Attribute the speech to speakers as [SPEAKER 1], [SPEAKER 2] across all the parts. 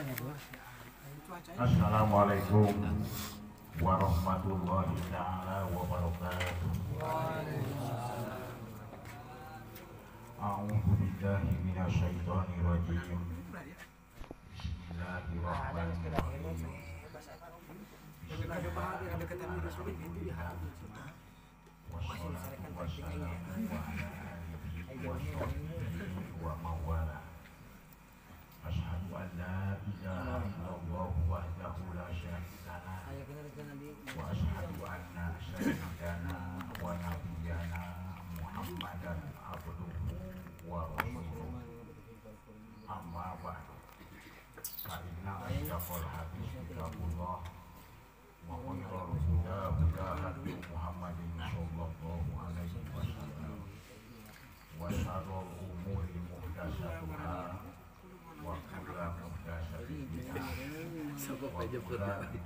[SPEAKER 1] Assalamualaikum warahmatullahi taala wabarakatuh. A'udzu billahi minasyaitonir rajim. Bismillahirrahmanirrahim. Asyhadu an la ilaha illallah wahdahu la syarika lah wa asyhadu anna sayyidana wa nabiyyana Muhammadan abduhu wa rasuluh. Amma ba'du. Fa inna asdaqal hadis kitabullah wa khairul huda huda hadi Muhammadin sallallahu alaihi wasallam wa syarrul umuri muhdatsatuha wa kullu muhdatsatin bid'ah wa kullu bid'atin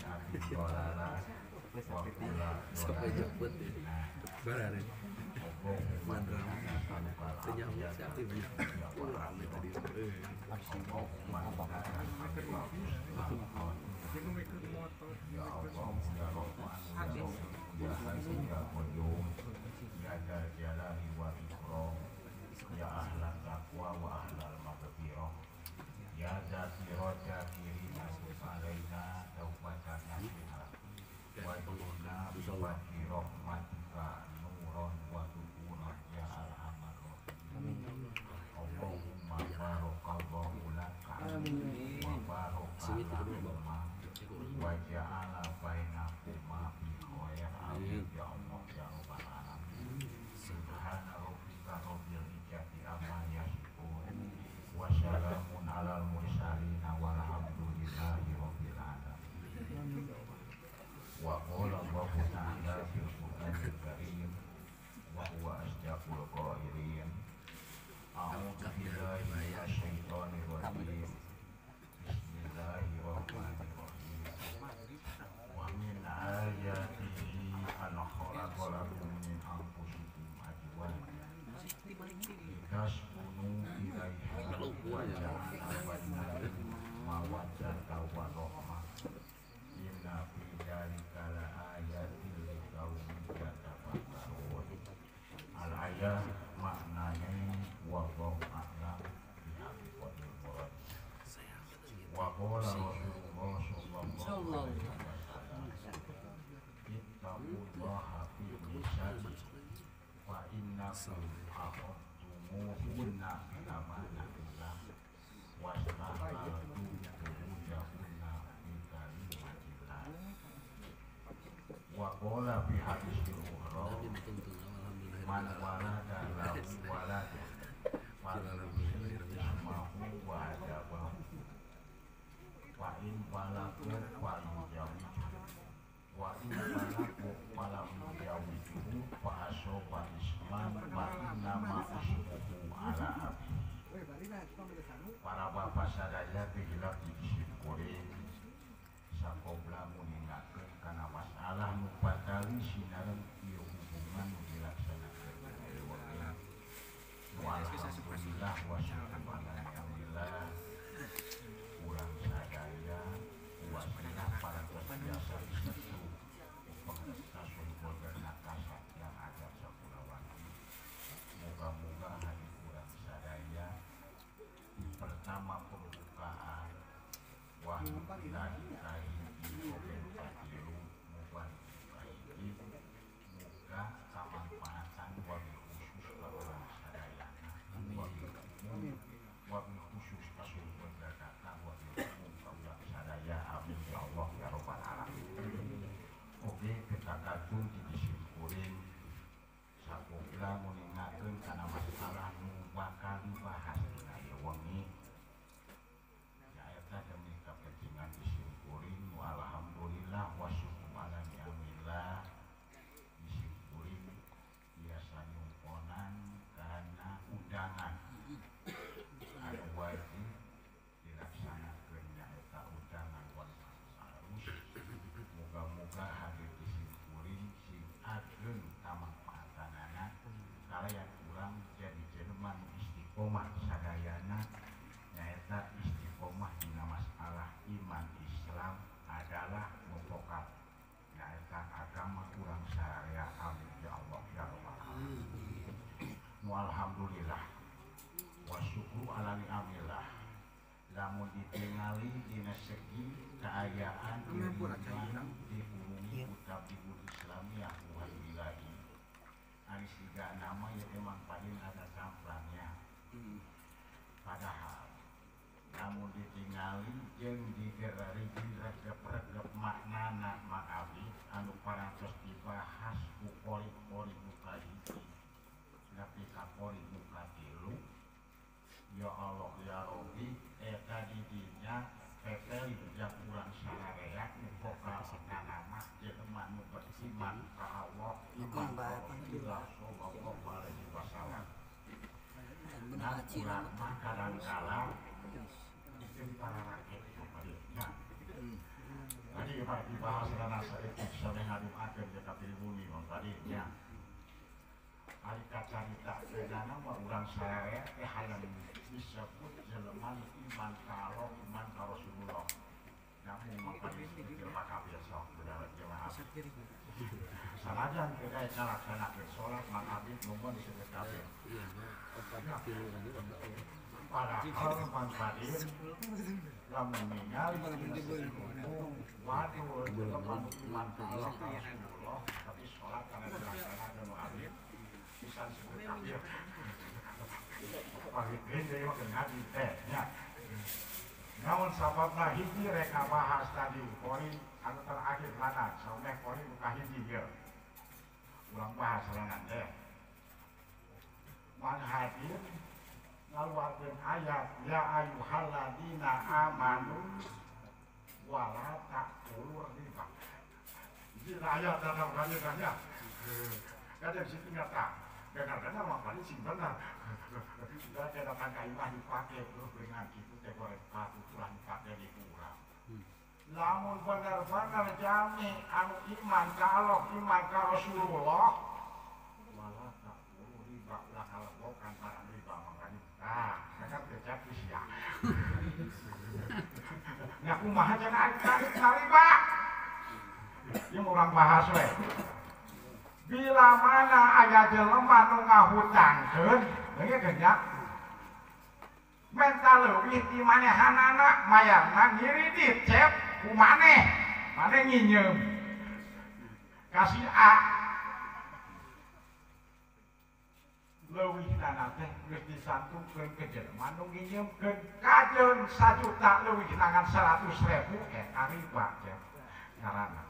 [SPEAKER 1] dhalalah wa kullu dhalalah. Ya Allah ya Rahman ya Hayyu ya Qayyum ya Dzal Jalali wal Ikram ya ahlal taqwa wa ahlal maghfirah ya dzakira dzakirina alaina taubatan nasuha wa inna bi rahmatika nuran wa tuhuran ya arhamar rahimin. Allahumma barakallahu laka wa baraka lakuma wa ja'ala bainakuma bi khair. Amin ya Allah ya rabbal alamin. Subhana rabbika rabbil izzati amma yasifun wa salamun alal mursalin walhamdulillahi rabbil alamin. Wa qala Allahu ta'ala fil Qur'anil Karim wa huwa asdaqul qailin. A'udzu billahi minasyaitonir rajim. Bismillahirrahmanirrahim. Wa min ayatihi an khalaqa lakum min anfusikum azwajan litaskunu ilaiha wa ja'ala bainakum mawaddatan wa rahmah. Inna fi dzalika laayatin liqaumin yatafakkarun. Al-ayah maknanya wallahu a'lam bihaqiqatil murad. Wa qala Rasulullah sallallahu alaihi wasallam, ittaqullaha fi nisa'i fa innakum akhadtumuhunna bi amanatillah wastahlaltum furujahunna bi kalimatillah. Wa qala fi hadisil ukhra, man walada lahu walada falyusmahu wa adabahu wa in balagu falyujawiju wa in balagu falyujawiju fa asoba isman fa innama ismuhu ala abi. Para bapak sadaya tihilap disyukuri sakobla muningakeun kana masalah nu patali sinareng ieu hubungan nu dilaksanakeun. Walhamdulillah wa syukur alhamdulillah urang sadaya wasilah para biasa disetu pengesasun nakasa yang ada sapulawan. Moga-moga hari urang sadaya di pertama pembukaan wahyu ilahi kahiji oge katilu muga kahiji muga kamanfaatan wabil khusus ka urang sadayana wabil khusus ka sumber data wabil umum ka urang sadaya. Amin ya Allah ya rabbal alamin. Oke kita katun disimpuling sakobla muningakeun kana masalah nu bakal dibahas dina ieu wengi nyaeta demi kepentingan disimpuling. Alhamdulillah wa Ditingali dina segi kaayaan iman dihubungi ku Islamiyah muhailahi. Ari siga nama ya emang paling ada camplangnya. Padahal namun ditingali jeung digerari diregep-regep maknana Mang Abi anu parantos dibahas ku kori-kori muka hiji nepi ka kori muka tilu. Ya Allah ya Rabbi eta di dinya pepeli jang urang sararea nu pokana mah jelema nu beriman ka Allah iman ka Rasulullah sallallahu alaihi wasallam. Nah, urang mah kadang-kala jeung para rakyat nah, tadi Pak dibahas rana saeutik sampe ngaduakeun ka kapilibumi mah tadi nya. Ari kacarita bedana mah urang sararea teh hayang disebut jelema nu iman ka Allah, iman ka Rasulullah. Namun maka disebut jelema kafir sok bener jelema. Sanajan teu daek ngalaksanakeun salat Mang Abid numun disebut kafir. Padahal Mang Fadil lamun ningali waduh jelema nu iman ka Allah ka Rasulullah tapi salat kana dilaksanakeun nu abid bisa disebut kafir. Pahit deui mah ngaji teh nya. Naon sababna hiji rek ngabahas tadi kori anu terakhir lana saumeh kori nu kahiji ieu. Urang bahas lana teh. Mang Hadir ngaluarkeun ayat ya ayyuhalladzina amanu wala ta'kulu riba. Hiji ayat dalam kalimatnya. Kadang situ nyata. Kadang-kadang makanya sing bener. Sudah datang ka imah dipake terus dengan kitu teh goreng batu ulah dipake di urang. Lamun bener-bener jami anu iman ka Allah, iman ka Rasulullah, wala ta'kulu riba ulah kalebokan barang riba makanya. Tah, kan teh sia. Nya kumaha cenah riba? Ieu urang bahas we. Bila mana aya jelema nu ngahutangkeun, dengekeun nya. Menta leuwih ti manehanana mayarna ngiridit cep ku maneh. Maneh nginyeum. Kasih A. Leuwihna teh geus disantumkeun ke jelema nu nginyeumkeun kajeun 1 juta leuwihna ngan 100.000 eta riba cep ngaranna.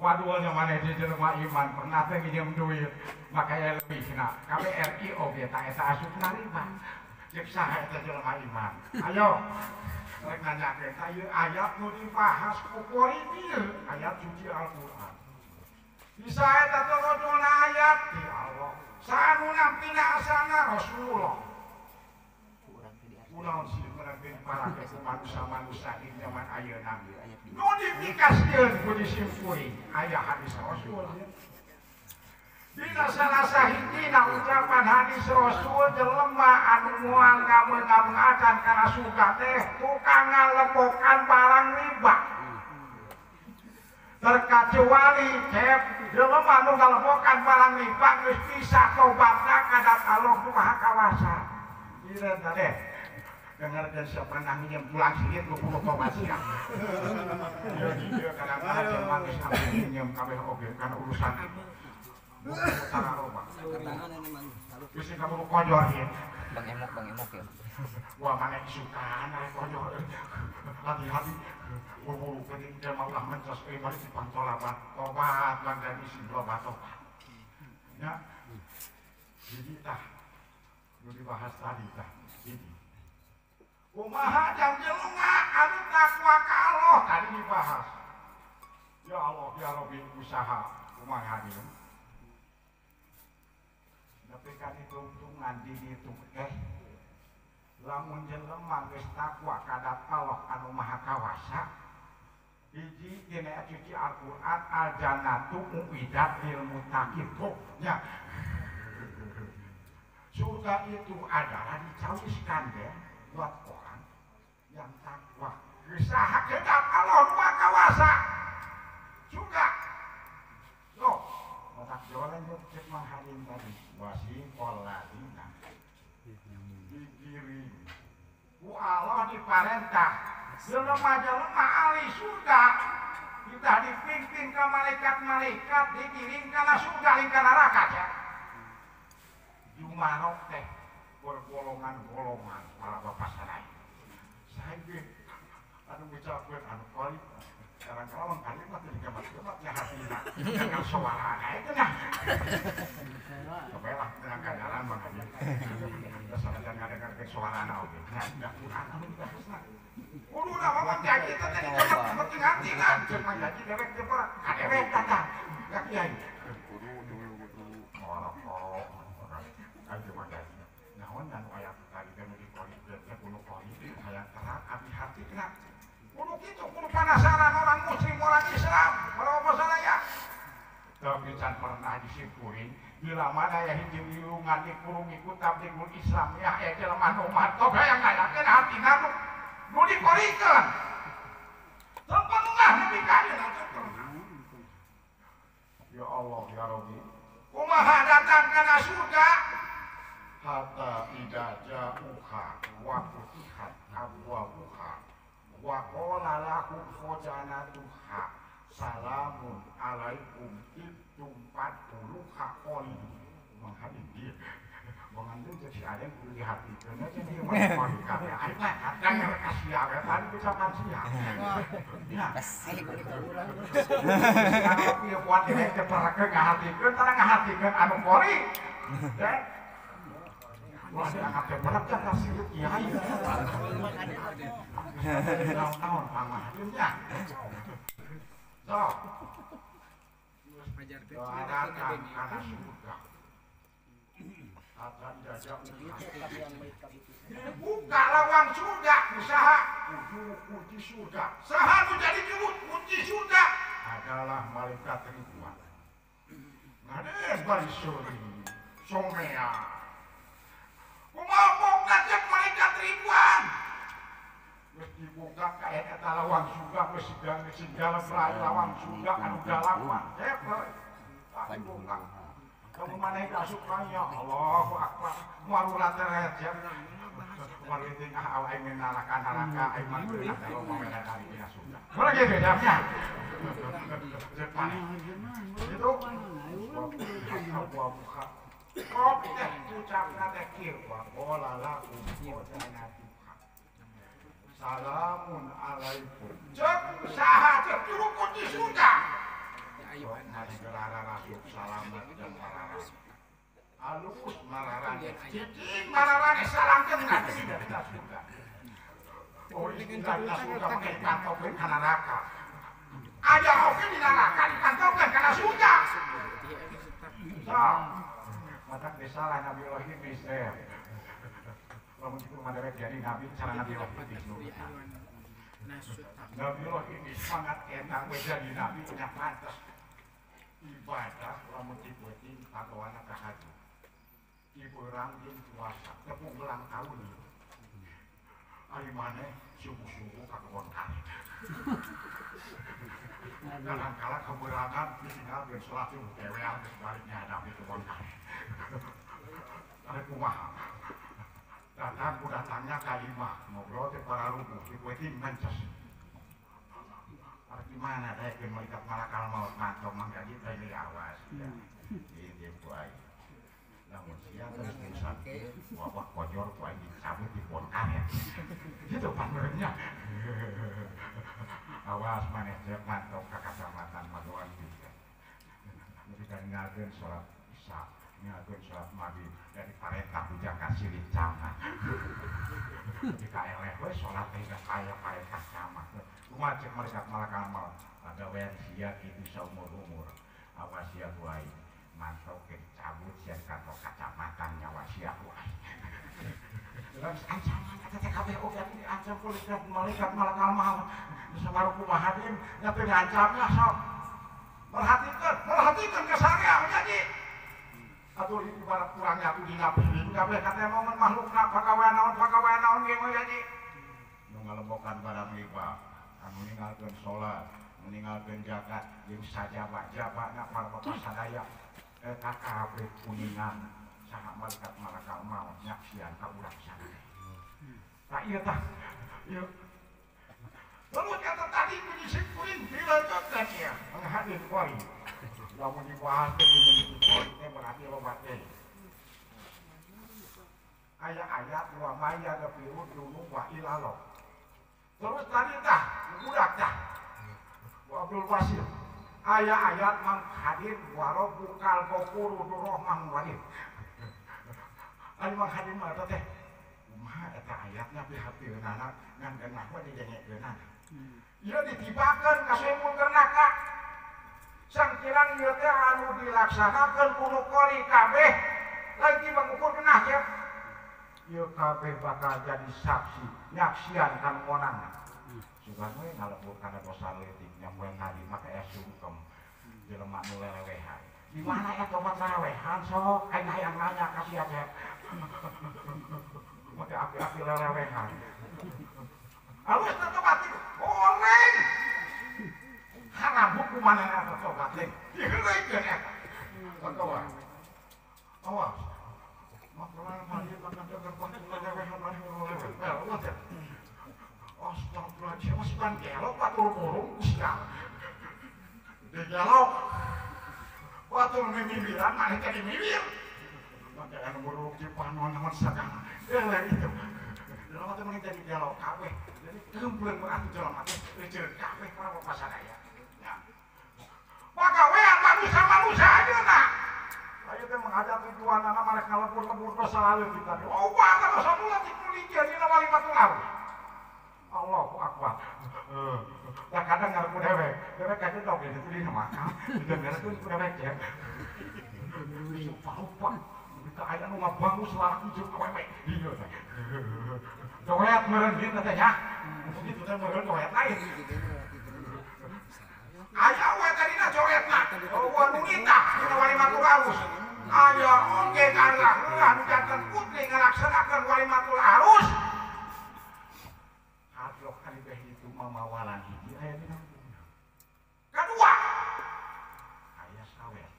[SPEAKER 1] Waduhnya mana di jelema iman pernah teh nginjem duit makanya leuwihna KBRI oge ta eta asupna riba. Cek saha eta jelema iman? Ayo rek nanyakeun ta ieu ayat nu dibahas ku kori ieu ayat suci Al-Qur'an. Bisa eta torojona ayat di Allah. Sanu nampina asana Rasulullah. Kunaon sih meureukeun para manusia-manusia di zaman ayeuna. Nu dipikasieun ku disimpuling aya hadis Rasul. Dina salah sahijina ucapan hadis Rasul jelema anu moal ngameung-ngameung kana surga teh tukang ngalebokan barang riba. Terkecuali cep jelema nu ngalebokan barang riba geus bisa tobatna ka Allah nu Maha Kawasa. Ieu teh dengarkeun sapernah nginjem tulang singit nu kudu tobat sia. Ieu kadang-kadang jelema geus nginjem kabeh oge kana urusan bisa kamu kojor ya.
[SPEAKER 2] Bang Emok ya.
[SPEAKER 1] Wah mana isukan kojor. Hati-hati. Buru-buru kening dia mau lah mencos mari dipantol apa tobat bang dari isi tobat tobat. Ya. Jadi tah nu dibahas tadi tah. Jadi kumaha jang jelema anu takwa ka Allah tadi dibahas. Ya Allah ya Rabbi usaha kumaha ieu. Tapi kan ditungtungan di ditu teh lamun jelema geus takwa ka Allah anu Maha Kawasa hiji dina suci Al-Qur'an al-jannatu uidat lil muttaqin nya. Surga itu adalah dicawiskan deh buat orang yang takwa. Geus saha ka Allah nu Maha Kawasa surga. Loh, otak jalan cek Mang Halim tadi wasiqol ladina digiring ku Allah diparantos diparentah jelema-jelema ahli surga kita dipimpin ke malaikat-malaikat digiring kana surga lain ka neraka ya. Jumarok teh bergolongan-golongan para bapak sadaya. Saya ge anu ngucapkeun anu kali kadang-kadang kali mah teu digemat-gemat nya hatina. Jangan suarana eta nya. Cobalah tenangkan jalan mah aja. Sanajan ngadengarkeun suarana oge. Nya Quran anu dibahasna. Kuduna mah janji teh digemat-gemat jeung hatina. Ceuk mah janji dewek teh kadewek tah. Ka kiai. Kudu dulu kudu. Ngorok-ngorok. Ayo mah janji. Naon anu aya tadi kan dikori teh kudu kori hayang terang abdi hati kena. Kudu kitu kudu penasaran orang muslim orang Islam para bapak sadaya. Tapi can pernah disimpurin bila mana ya hiji wirungan dikurungi ku tabligul Islam ya aya jelema nu mantog hayang ngayakeun hatina nu dikorikeun. Teu pernah nepi ka ayeuna teu pernah. Ya Allah ya Rabbi. Kumaha datang kana surga? Hatta idza ja'uha wa futihat abwabuha wa qala lahum khajanatuha salamun alaikum ibtum fadkhuluha khalidin. Menghadiri mengambil jadi ada yang kudu dihatikeun aja dia mah kori kabeh aing mah kadang kasih awe tadi ucapan sia. Ya. Ieu buat dewek teh pereke ngahatikeun tara ngahatikeun anu kori. Ya. Wah, dianggap teh berat kan kasih kiai. Naon-naon pangmahdinnya. Sok. Datang kana surga. Dibuka lawang surga, usaha kudu kunci surga. Saha nu jadi jurut kunci surga adalah malaikat Ridwan. Ngades bari suri somea. Kumaha pokna cek malaikat Ridwan. Geus dibuka ka eta lawang surga geus sidang lawang surga anu dalapan. Cek dibuka. Kamu mana yang asup ya Allahu Akbar moal ulah teret ya moal penting ah awak ingin neraka-neraka aing mah teu kalau mau dari dina surga. Boleh gitu jamnya. Itu gua buka. Kopi teh ucapna teh kieu wa qala lakum qadana salamun alaikum. Ceuk saha ceuk juru kunci surga. Salamat dan mararane. Alus mararane. Cicing mararane salangkeun ka dina surga. Oh, dina surga make dikantongkeun ka neraka. Aya oge di neraka dikantongkeun kana surga. Sok. Matak geus salah Nabi Allah Idris teh. Lamun kitu mah dewek jadi nabi cara Nabi Allah Idris. Nabi Allah Idris sangat enak we jadi nabi nya pantes. Ibadah lamun dibuatin pagawana tahajud. Ibu jeung puasa tepung ulang tahun. Ari maneh subuh-subuh ka kebon karet. Kadang-kala keberangan ditinggalkeun salat subuh dewean geus balik nyadap di kebon karet. Ari kumaha? Datang ku datangnya ka imah ngobrol teh para rubuh dibuatin mences. Arti mana daekeun malaikat malakal maut mantong manggaji teh awas ya. Ieu ku aing. Lamun sia terus sakit, wabah kojor ku aing dicabut di pohon karet. Gitu pamernya. Awas maneh cek mantong ka kacamatan madoan juga. Nepi ka ninggalkeun salat isya, ninggalkeun salat maghrib, dari parentah ujang ka silih camat. Nepi ka eleh we salat teh geus aya parentah camat. Kumaha cek malaikat malakal maut pagawean sia kitu saumur-umur awas sia ku aing mantok ke dicabut sia kantor kacamatan nyawa sia ku aing. Terus ancaman eta teh kabeh oge diancam ku malaikat malakal maut. Geus baru kumaha deui nya teu diancamnya sok. Perhatikeun, perhatikeun ka sarea jadi. Atuh ibarat kurangnya atuh dina piring kabeh katemongan makhlukna pagawean naon ge we jadi. Nu ngalebokan barang riba. Anu ninggalkeun salat, ninggalkeun zakat, jeung sajaba-jabana para bapak sadaya eta kabeh kuningan saha malaikat malakal maut nyaksian ka urang sadaya. Tah ieu tah Yuk. Lalu kata tadi disimpurin dilanjutkan ya menghadir kori. Lamun dibahas ke ini kori teh berarti loba teh. Ayat-ayat wa maya gafiru dunu wa ilalo. Terus tadi tah budak tah. Wa Abdul Basir. Ayat-ayat menghadir wa rabbukal ghafuru dzurrahman walid. Ari menghadir mah eta teh kumaha eta ayatna pihapieunana ngan genah we didengekeunana. Ieu ditibakeun ka Sohibul Karnaka. Sangkirang ieu teh anu dilaksanakeun ku nu qori kabeh lain tibang ukur genah ya. Ieu kabeh bakal jadi saksi nyaksian kan monangna. Sugan we ngalebur kana dosa leutik nyampe ngarima ka aya sungkem jelema nu lelewehan. Di mana eta tobat lelewehan sok aing hayang nanya ka sia teh. Make api-api lelewehan. Alus teh tobat itu goreng. Haram hukumanna eta tobat teh. Diheureuykeun eta. Awas. Awas. Astagfirullahaladzim, masukan gelok batur burung sial. Digelok batur mimibiran maneh teh dimibir. Make anu burung di panon naon sagala. Eleh itu. Jelema teh mending jadi gelok kabeh. Jadi kempleun berarti jelema teh leuceut kabeh para bapak sadaya. Ya. Pagawean manusia-manusia ayeuna. Ayo teh menghadap tujuan anak maneh ngalebur-lebur dosa leutik tadi. Oh, batal dosa leutik nu dijieun dina walimatul arus. Allahu Akbar. Nah kadang ngarepu dewek, dewek kaje dog itu di makan, didengarkeun ku dewek ya. Lupa-lupa, kita aya nu ngabangus lalaki jeung awewe. Ieu teh. Doet meureun dina teh nya. Kitu teh meureun doet lain. Aya we tadina coetna, eueuh nu nitah dina walimatul arus. Aya oge karlah nu janten putri ngalaksanakeun walimatul arus. Hadroh alibeh itu mamawalan hiji aya dina hukumna. Kedua, aya sawer.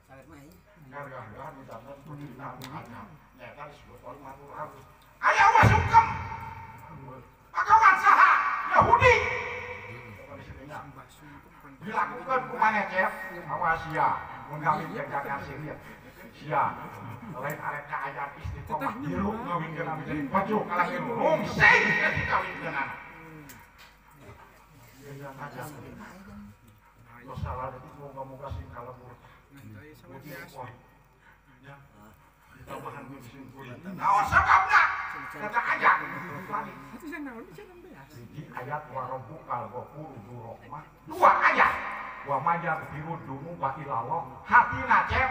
[SPEAKER 2] Sawer mah ieu.
[SPEAKER 1] Gargah nu janten putrina nu anyar. Nyaeta disebut walimatul arus. Aya we sungkem. Pagawan saha? Yahudi. Dilakukan ku maneh cep? Awas sia, mun kawin jeung jaga sieu. Sia, lain arek kaayaan istiqomah hirup ngawinkeun abdi jadi baju kalah hirup rungsing geus dikawinkeunana. Dosa leutik moga-moga sing kalebur. Ya. Ditambahan ku disimpulan. Naon sababna? Kata ayat tadi. Hiji ayat wa rabbukal ghafuru dzurrahmah. Dua ayat wa mayaghfiru dzunuba ilallah. Hatina cep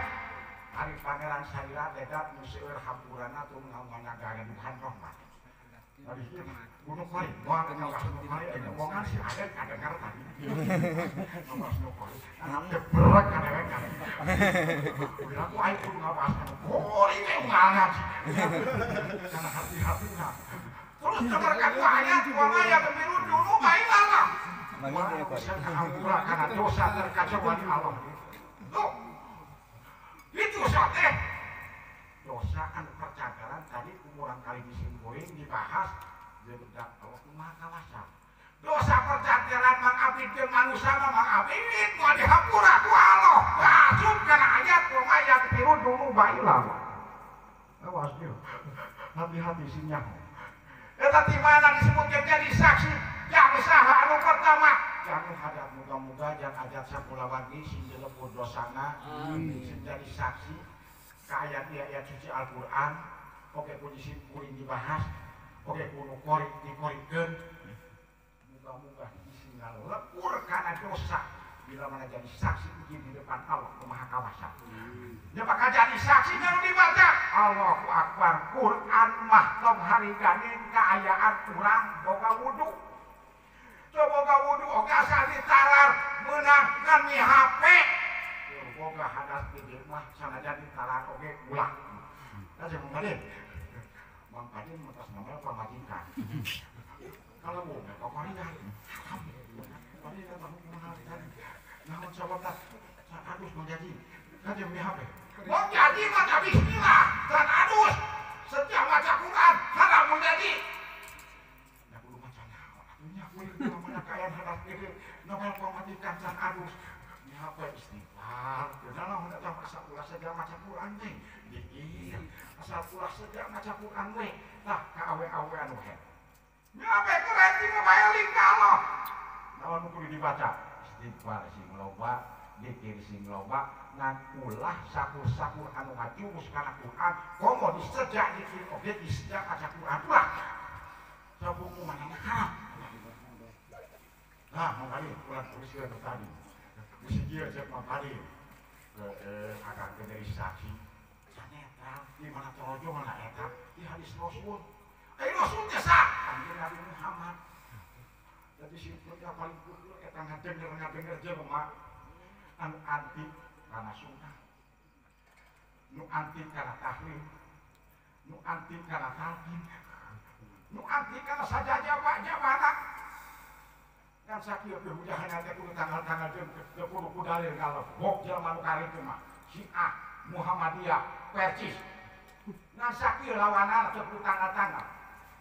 [SPEAKER 1] ari pangeran salira dedat nu seueur hampurana tur ngagaduhan rahmat. Ari kudu kori moal ngawas nu kori aya wongan si Aden kadengar tadi. Ngawas nu kori. Jebrek ka dewek kan. Udah aku aing kudu ngawas nu kori teh unggal ngaji. Karena hati-hatina. Terus nomor kedua ayat wa mayaghfiru dzunuba ilallah. Hampura karena dosa terkecuali Allah. Tuh. Itu teh dosa anu percakalan tadi umuran kali disimpuling dibahas jeung Allah Maha Kawasa. Dosa percakalan mangabidkeun manusia mah mangabid moal dihampura ku Allah. Asup kana ayat wa mayaghfiru dzunuba ilallah. Awas ieu. Hati-hati sing nyaho. Eta di mana disebutkeun jadi saksi yang saha anu pertama jangan hadap muga-muga jangan ajat sakulawargi sing dilebur dosana sing jadi saksi ka ayat-ayat suci Al-Qur'an oge ku disimpulin dibahas oge ku nu korik dikorikeun muga-muga sing ngalebur kana dosa bila mana jadi saksi uji di depan Allah Maha Kawasa. Dia bakal jadi saksi nu dibaca Allahu Akbar Quran mah tong hariganin kaayaan urang boga wudu. Boga wudu oge asal ditalar meunang ngan mi HP. Boga hadas gede mah sanajan ditalar oge ulah. Tah jeung Mang Kadin. Mang Kadin mah tos namanya pamajikan. Kalau boga kokorian. Kokorian mah kumaha tadi. Naon sababna adus Mang Jaji. Kan jeung mi HP. Mang Jaji maca bismillah dan adus. Setiap maca Quran haram Mang Jaji. Dina kaayaan hadas gede noel pamajikan can alus. Nyapa istighfar. Naon eta asa ulah saja maca Quran we. Dikir asal ulah saja maca Quran we. Tah ka awe-awe anu head. Nyapa kereti mah bae ka Allah. Naon nu kudu dibaca? Istighfar sing loba, dikir sing loba, ngan ulah sakur-sakur anu ngajurus kana Quran, komo disejak dikir oge disejak maca Quran ulah. Sabuku manehna haram. Nah, mangkali ulah tulis nu tadi. Bisi kieu cek mangkali. Akan jadi saksi. Sanetral di mana torojo mana eta di hadis Rasul. Ai Rasul teh sah Kanjeng Nabi Muhammad. Jadi simpulnya paling kudu eta ngadenger-ngadenger jelema anu anti kana sunnah, nu anti kana tahlil, nu anti kana talqin, nu anti kana sajajaba-jabana. Kan sakieu pihujahan teh kudu tanggal-tanggal jeung teu kudu ku dalil ngalebok jelema nu karitu mah Syiah, Muhammadiyah, Persis. Ngan sakieu lawanana teu kudu tanggal-tanggal.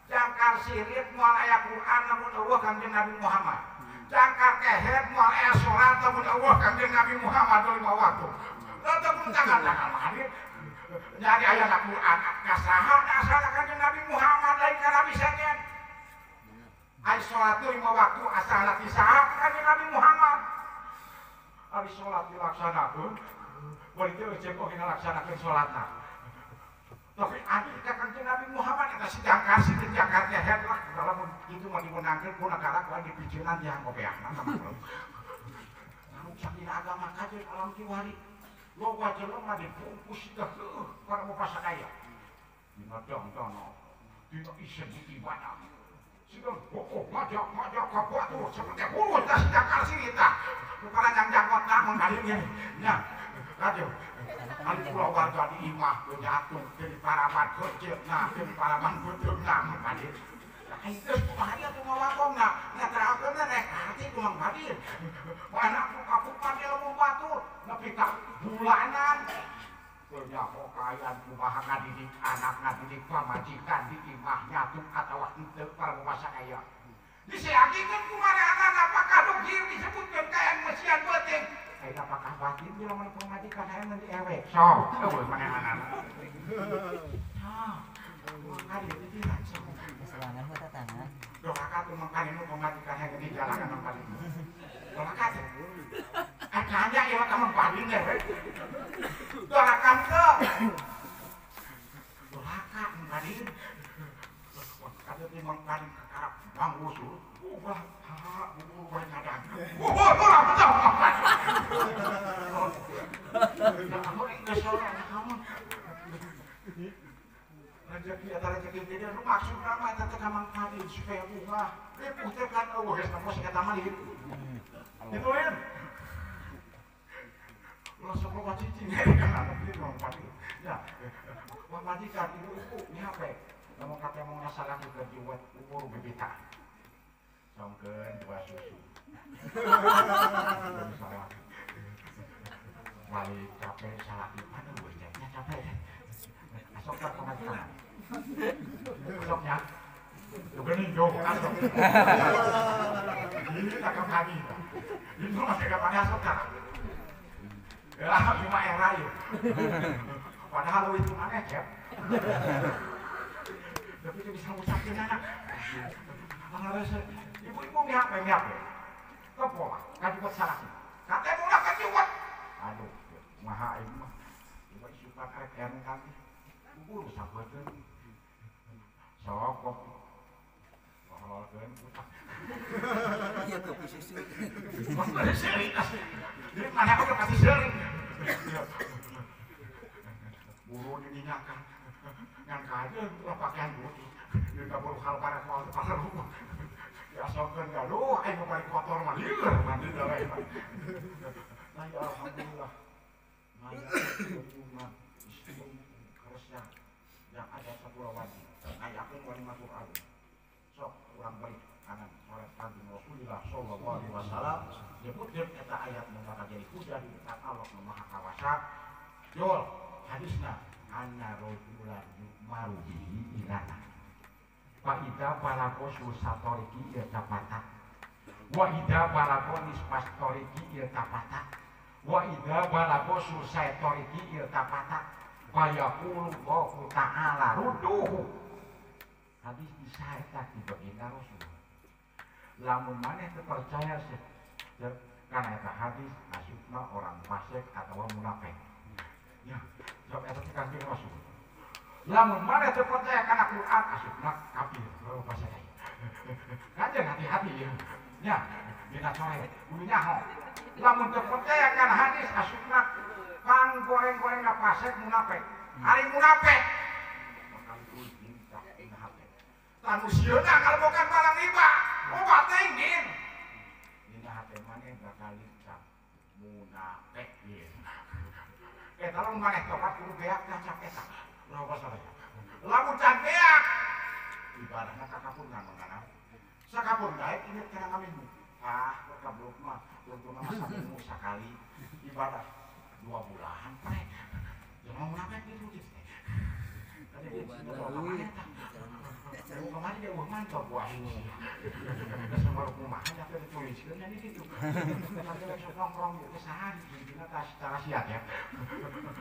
[SPEAKER 1] Jangkar sirit moal aya Quran lamun eueuh Kangjeng Nabi Muhammad. Jangkar kehet moal aya salat lamun eueuh Kangjeng Nabi Muhammad lima waktu. Teu kudu tanggal-tanggal mah hadir. Nyari aya na Quran ka saha asalna Kangjeng Nabi Muhammad lain ka Nabi sejen. Ai salat lima waktu asalna ti saha Kangjeng Nabi Muhammad. Ari salat dilaksanakeun bari teu cek oge ngalaksanakeun salatna. Tapi adi ka Kangjeng Nabi Muhammad eta si jangkar si jangkar kehet lah lamun kitu mah dimenangkeun ku nagara ku dipijeunan di hangkopeahna ngaruksak dina agama kajeun alam kiwari loba jelema dibungkus teh heueuh kana mupasakaya dina dongdono dina isin ibadah siga bokoh ngajak-ngajak ka batur seperti hulu teh si jangkar sieu tah nu paranjang janggotna mun ka dieu nya kajeun ari kula warga di imah teu jatuh jadi paraban keuceutna jadi paraban beuteungna mun ka dieu. Ai geus kumaha ieu teh ngawakongna ngaterakeunna rek hati ku Mang Fadil. Mana ku kapupan ilmu batur nepi ka bulanan. Teu nyaho kaayaan kumaha ngadidik anak ngadidik pamajikan di imah nyatu atawa henteu para aya. Diseagikeun kumaha apakah dugir disebutkeun kaayaan mesian beuteung. Ayo apakah batin bila mana pemajikan hayang nanti ewek sok eueuh manehna. Sok mangkali di sok.
[SPEAKER 2] Selangan mah tatangan.
[SPEAKER 1] Doraka tuh mangkali nu pemajikan hayang di jalanan mangkali. Doraka teh. Akanya ieu mah ka mangkali teh. Doraka teh. Doraka mangkali. Kada teh mangkali kakarap banggusul. Ubah ha bubur bae kadang. Ubah ulah betul mangkali. Rezeki eta rezeki teh nu maksudna mah eta teh ka Mang Fadil supaya bunga. Ripuh teh kan eueuh geus nemu si eta mah dieu. Kitu lain. Ulah sok loba cicing kan anu kieu Mang Fadil. Ya, pamajikan ibu-ibu ni hape. Lamun kate mau ngasalahkeun keur jiwat umur bebita. Songkeun dua susu. Salah. Balik capek salah di mana bosnya capek. Asok tak pemajikan. Asoknya. Geuning yo asok. Ini tak kami. Ini masih kapan asok tak? Ya cuma era ya. Padahal itu aneh cep. Tapi itu bisa ngucapin anak. Ibu-ibu mihape mihape. Kepola, kajuwet salah. Kate mula kajuwet. Aduh, maha ieu mah. Ieu isukan arek anu kami. Buru sabeutkeun. Sok kopi. Pahalkeun utang.
[SPEAKER 2] Iya kopi susu.
[SPEAKER 1] Jadi mana aku kasih sering. Buru diminyakan. Ngan kajeun ulah pakaian putih. Deui ka buru hal barang moal teu diasokkeun gaduh aing mah bari kotor mah lieur mandi da we. Nah ya alhamdulillah. Maya lingkungan istri keresnya yang ada sepuluh wajib. Ayakeun walimatul alim. Sok urang balik kanan sore kanjeng Rasulullah sallallahu alaihi wasallam nyebutkeun eta ayat nu bakal jadi hujah di kitab Allah nu Maha Kawasa. Jol hadisna anna rajulan yu'maru bihi ilana. Fa idza balago satoriki irtafata. Wa idza balago nisfas tariqi iltafata. Wa idza balago sulsai tariqi iltafata. Wa yaqulu Allahu ta'ala rudduhu. Hadis disaeta di baginda Rasul. Lamun maneh teu percaya kana eta hadis asupna orang fasik atawa munafik. Ya, jawab eta teh Kanjeng Rasul. Lamun maneh teu percaya kana Quran asupna kafir. Oh, fasik. Kanjeng hati-hati ya. Ya, dina sore kudu nyaho. Lamun teu percaya kana hadis asupna pang goreng-gorengna fasik munafik. Ari munafik bakal dipinta dina hate. Tanu sieuna kalebokan barang riba. Obat teuing. Dina hate maneh bakal dicap munafik ieu. Eta lamun maneh tobat kudu beak cacap eta. Loba sadaya. Lamun can beak ibadahna kakapungan mangana. Sakapun daek inget kana ngaminu. Ah, kablok mah untungna mah saminggu sakali ibadah 2 bulan pre. Jangan munafik gitu gitu. Tadi kemarin dia uang mantap buah ini. Semua rumah hanya dituliskan jadi gitu. Nanti langsung nongkrong gitu sehari jadi tas siat ya.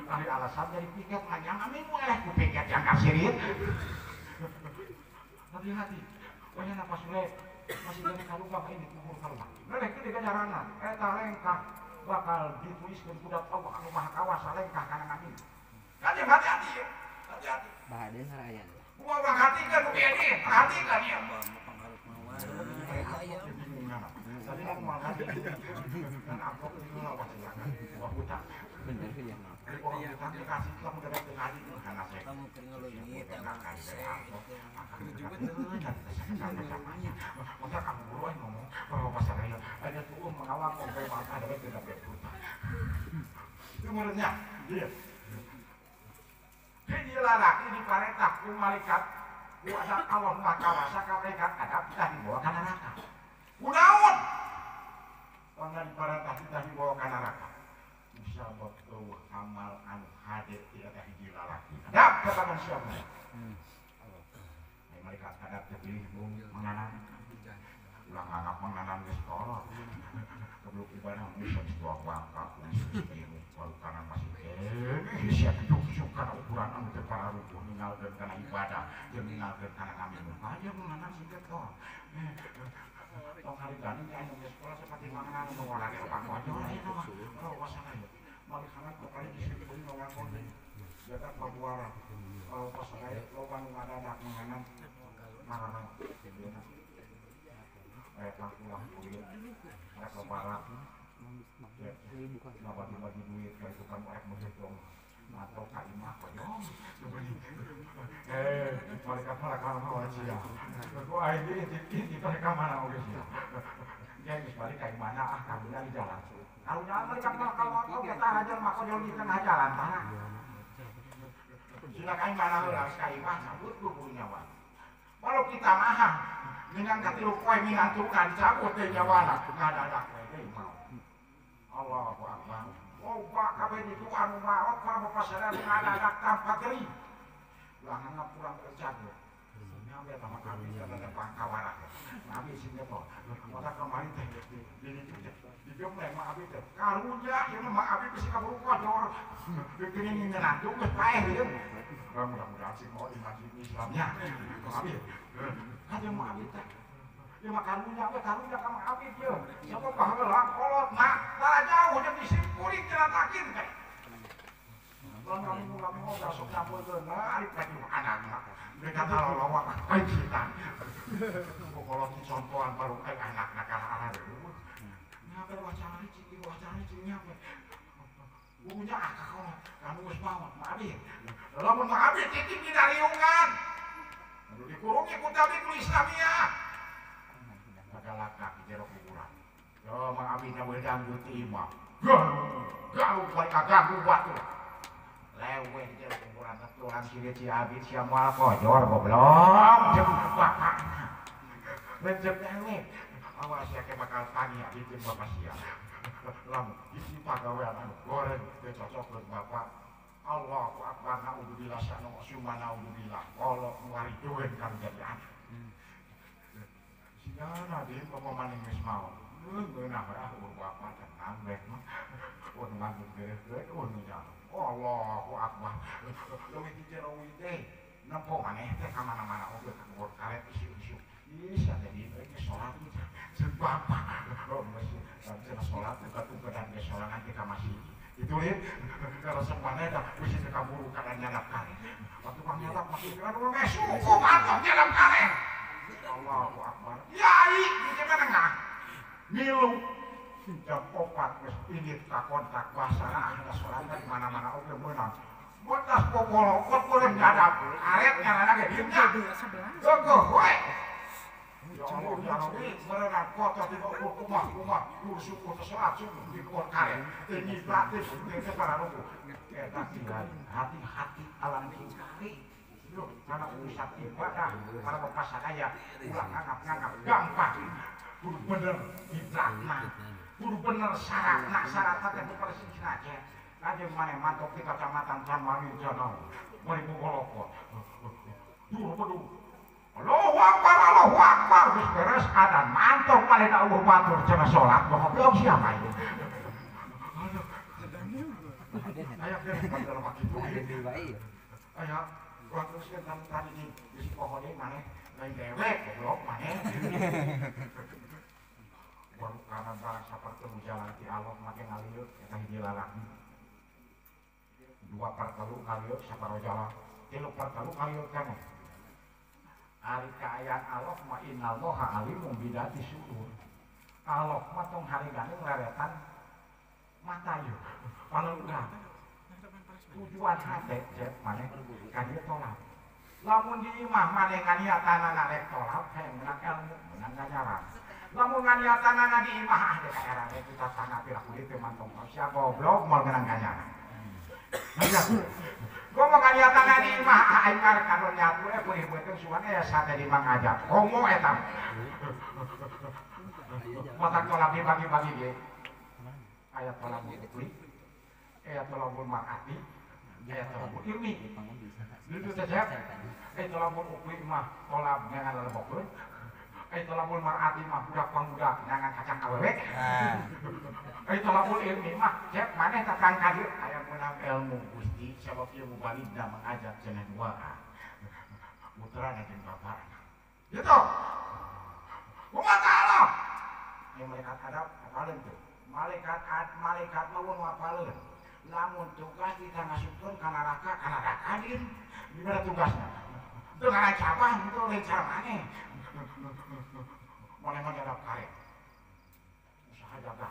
[SPEAKER 1] Ari alasan dari piket nganyang amin boleh ku piket yang kasirit. Hati-hati. Oh ya napas sule masih jadi kalubang ini kubur kalubang. Leleh ke digajarana eta lengkah bakal dituliskeun kudat Allah anu Maha Kawasa lengkah kana ngamin. Kanjeng hati-hati ya. Hati-hati.
[SPEAKER 2] Bahade ngarayan.
[SPEAKER 1] Gua perhatikan begini, perhatikan ya. Tadi mau menghati, dan amplop itu apa sih kan? Gua hutang.
[SPEAKER 2] Bener ya.
[SPEAKER 1] Gua hutang dikasih kamu dari tengah itu kan asik.
[SPEAKER 2] Kamu kering ngelunyit,
[SPEAKER 1] maka kamu buruan ngomong bahwa pasar raya ada tuh mengawal sampai mata ada tidak berhutang. Itu menurutnya, iya. Hiji lalaki diparentah ku malaikat ku azab Allah Maha Kawasa ka malaikat adab kita dibawa ka neraka. Kunaon? Pangna diparentah kita dibawa ka neraka. Sabab eueuh amal anu hade ti eta hiji lalaki. Adab katakan siapa? Ai malaikat adab teh pilih menganan. Ulah nganggap menganan geus kolot. Kebluk ibadah geus dua wangka geus tilu kanan masih keneh sia duk-duk kana ukuran anu teu pararupuh ninggalkeun kana ibadah jeung ninggalkeun kana ngaminum. Aja menganan sing getol. Tong hari gani ka anu geus sekolah sepati manganan nu ngolake opak konyol eta mah. Oh wasana ya. Malihangan kali disebut ngawangkon jaga pabuara. Kalau pasaraya loba nu ngadadak menganan marana. Eta ulah duit, rek lebaran. Bagi-bagi duit kayak tukang rek menghitung atau ka imah konyol. Malaikat malaikat mah sia. Ku aing di mereka mana oge sia. Dia geus balik ka imahna ah karunya di jalan. Karunya malaikat mah kalau oge tah hajar mah konyol di tengah jalan tah. Sila ka imahna heula geus ka imah cabut ku nyawa. Walau kita mah dengan katilu poe minantukan cabut teh nyawana ngadadak we deui mau. Allahu akbar. Loba kabeh ditu anu maot para bapak sadaya ngadadak tanpa geri. Ulah nganggap kurang kerja. Nyampe sama kami kada pangkawara. Abi sing teh. Maka kemarin teh di ditu teh. Digembleng mah abi teh. Karunya ieu mah abi bisi kaburu kodor. Geuning nyenantung geus paeh ieu. Mudah-mudahan sih mau iman Islamnya. Abi. Kajeun mah abi teh. Ieu mah karunya we karunya ka mah abi ieu. Sabab baheula kolot mah tara jauh jeung disimpulin cenah takin teh. Lamun kami kami oga sok nyampulkeun ari teh anak mah. Mereka talolowak kain kita. Kolot dicontohan baru kayak anak nakal areuh. Nyape wacana cing wacana cing nyape. Gurunya ah kakolot kamu geus maot mah abi. Lamun mah abi titip dina riungan. Anu dikurungi ku tabligh Islamiyah. Bagalaka di jero kuburan. Yo mang abi nya wedang ti imah. Galu bae kaganggu batu. Lewe di jero kuburan tulang sirit si abi sia moal kojor goblok jeung bapakna. Lencep lewe. Awas ya ke bakal tangi abi jeung bapak sia. Lamun isi pagawean anu goreng teu cocok jeung bapak. Allahu akbar naudzubillah sano summa naudzubillah. Kolot nu haridoeun kan jadi anak. Sigana di bapak maneh geus maot. Ngeunah we ah ukur bapak tenang rek mah. Oh nganggo geus oh nu jalan. Allahu akbar. Leuwih ti jero teh nempo maneh teh ka mana-mana oge ka kebon karet isuk-isuk. Ih sia teh di geus salat ceuk bapak. Oh geus cenah salat teh batu-batan geus sorangan teh ka masjid. Itu lihat kalau semuanya dah mesti kaburu karena nyadap karet. Waktu kang nyadap masih kira dulu suku mantap nyadap karet. Allahu akbar. Yai di mana nggak? Milu jam 4 geus indit ka kontak bahasa ada sholat di mana-mana oge meunang. Botas popolokot boleh nyadap karet nyalana ge dieumnya. Geugeuh we. Ya Allah, ya Rabbi, merenang kotor di bawah kumah-kumah, syukur sholat subuh di kebon karet, tinggi gratis, tinggi para ruku. Eta hati-hati alam kingkari. Loh, karena urusan ibadah, para bapak sadaya, ulah nganggap-nganggap gampang. Kudu bener ibadahna, kudu bener syaratna, syaratna teh persis aja. Aja maneh mantok di kecamatan Canwangi jono, mari bolokot. Duh, beduh. Allahu Akbar, Allahu Akbar, geus beres adan mantok paling Allah batur cenah salat, goblok siapa itu? Aya bener mah kitu. Aya urang terus kan tadi di bisi pohon deui maneh lain dewek goblok maneh. Baru kana barang sapertemu jalan ti Allah make ngalieu eta hiji lalaki. 2 per 3 ngalieu saparo jalan, 3 per 3 ngalieu keneh. Ari kaayaan Allah ma innallaha alimun bidzati sudur. Allah mah tong harigane ngleretan mata ieu. Panelurang. Tujuan hate cek maneh ka dieu tolak. Lamun di imah maneh nganiatanana rek tolak hayang meunang ilmu, meunang ngajaran. Lamun nganiatanana di imah ah deuk ka era rek kita tanah piraku dieu teh mantong sia goblok moal meunang ngajaran. Gua mau nganiatan di imah aing karek kanu nyatu pulih beuteung sugan sate di mangajak. Komo eta. Mata tolak dibagi-bagi ge. Aya tolak ukli, aya tolakul mar'ati, aya tolakul ilmi. Itu teh cep. Aya tolakul ukli mah tolak nyangan lelebokeun. Aya tolakul mar'ati mah budak pangbudak nyangan kacang awewe. Aya tolakul ilmi mah cep maneh tatang ka dieu aya meunang ilmu Gusti sabab ieu mubalidna mangajak cenah dua. Putrana jeung bapana. Gitu. Kumaha Allah? Yang malaikat adab apaleun teu? Malaikat malaikat mah mun apaleun. Lamun tugas kita ngasupkeun ka neraka, ka neraka din. Gimana tugasna? Teu ngacabah itu lain cara maneh. Maneh mah nyadap karet. Usaha jaga.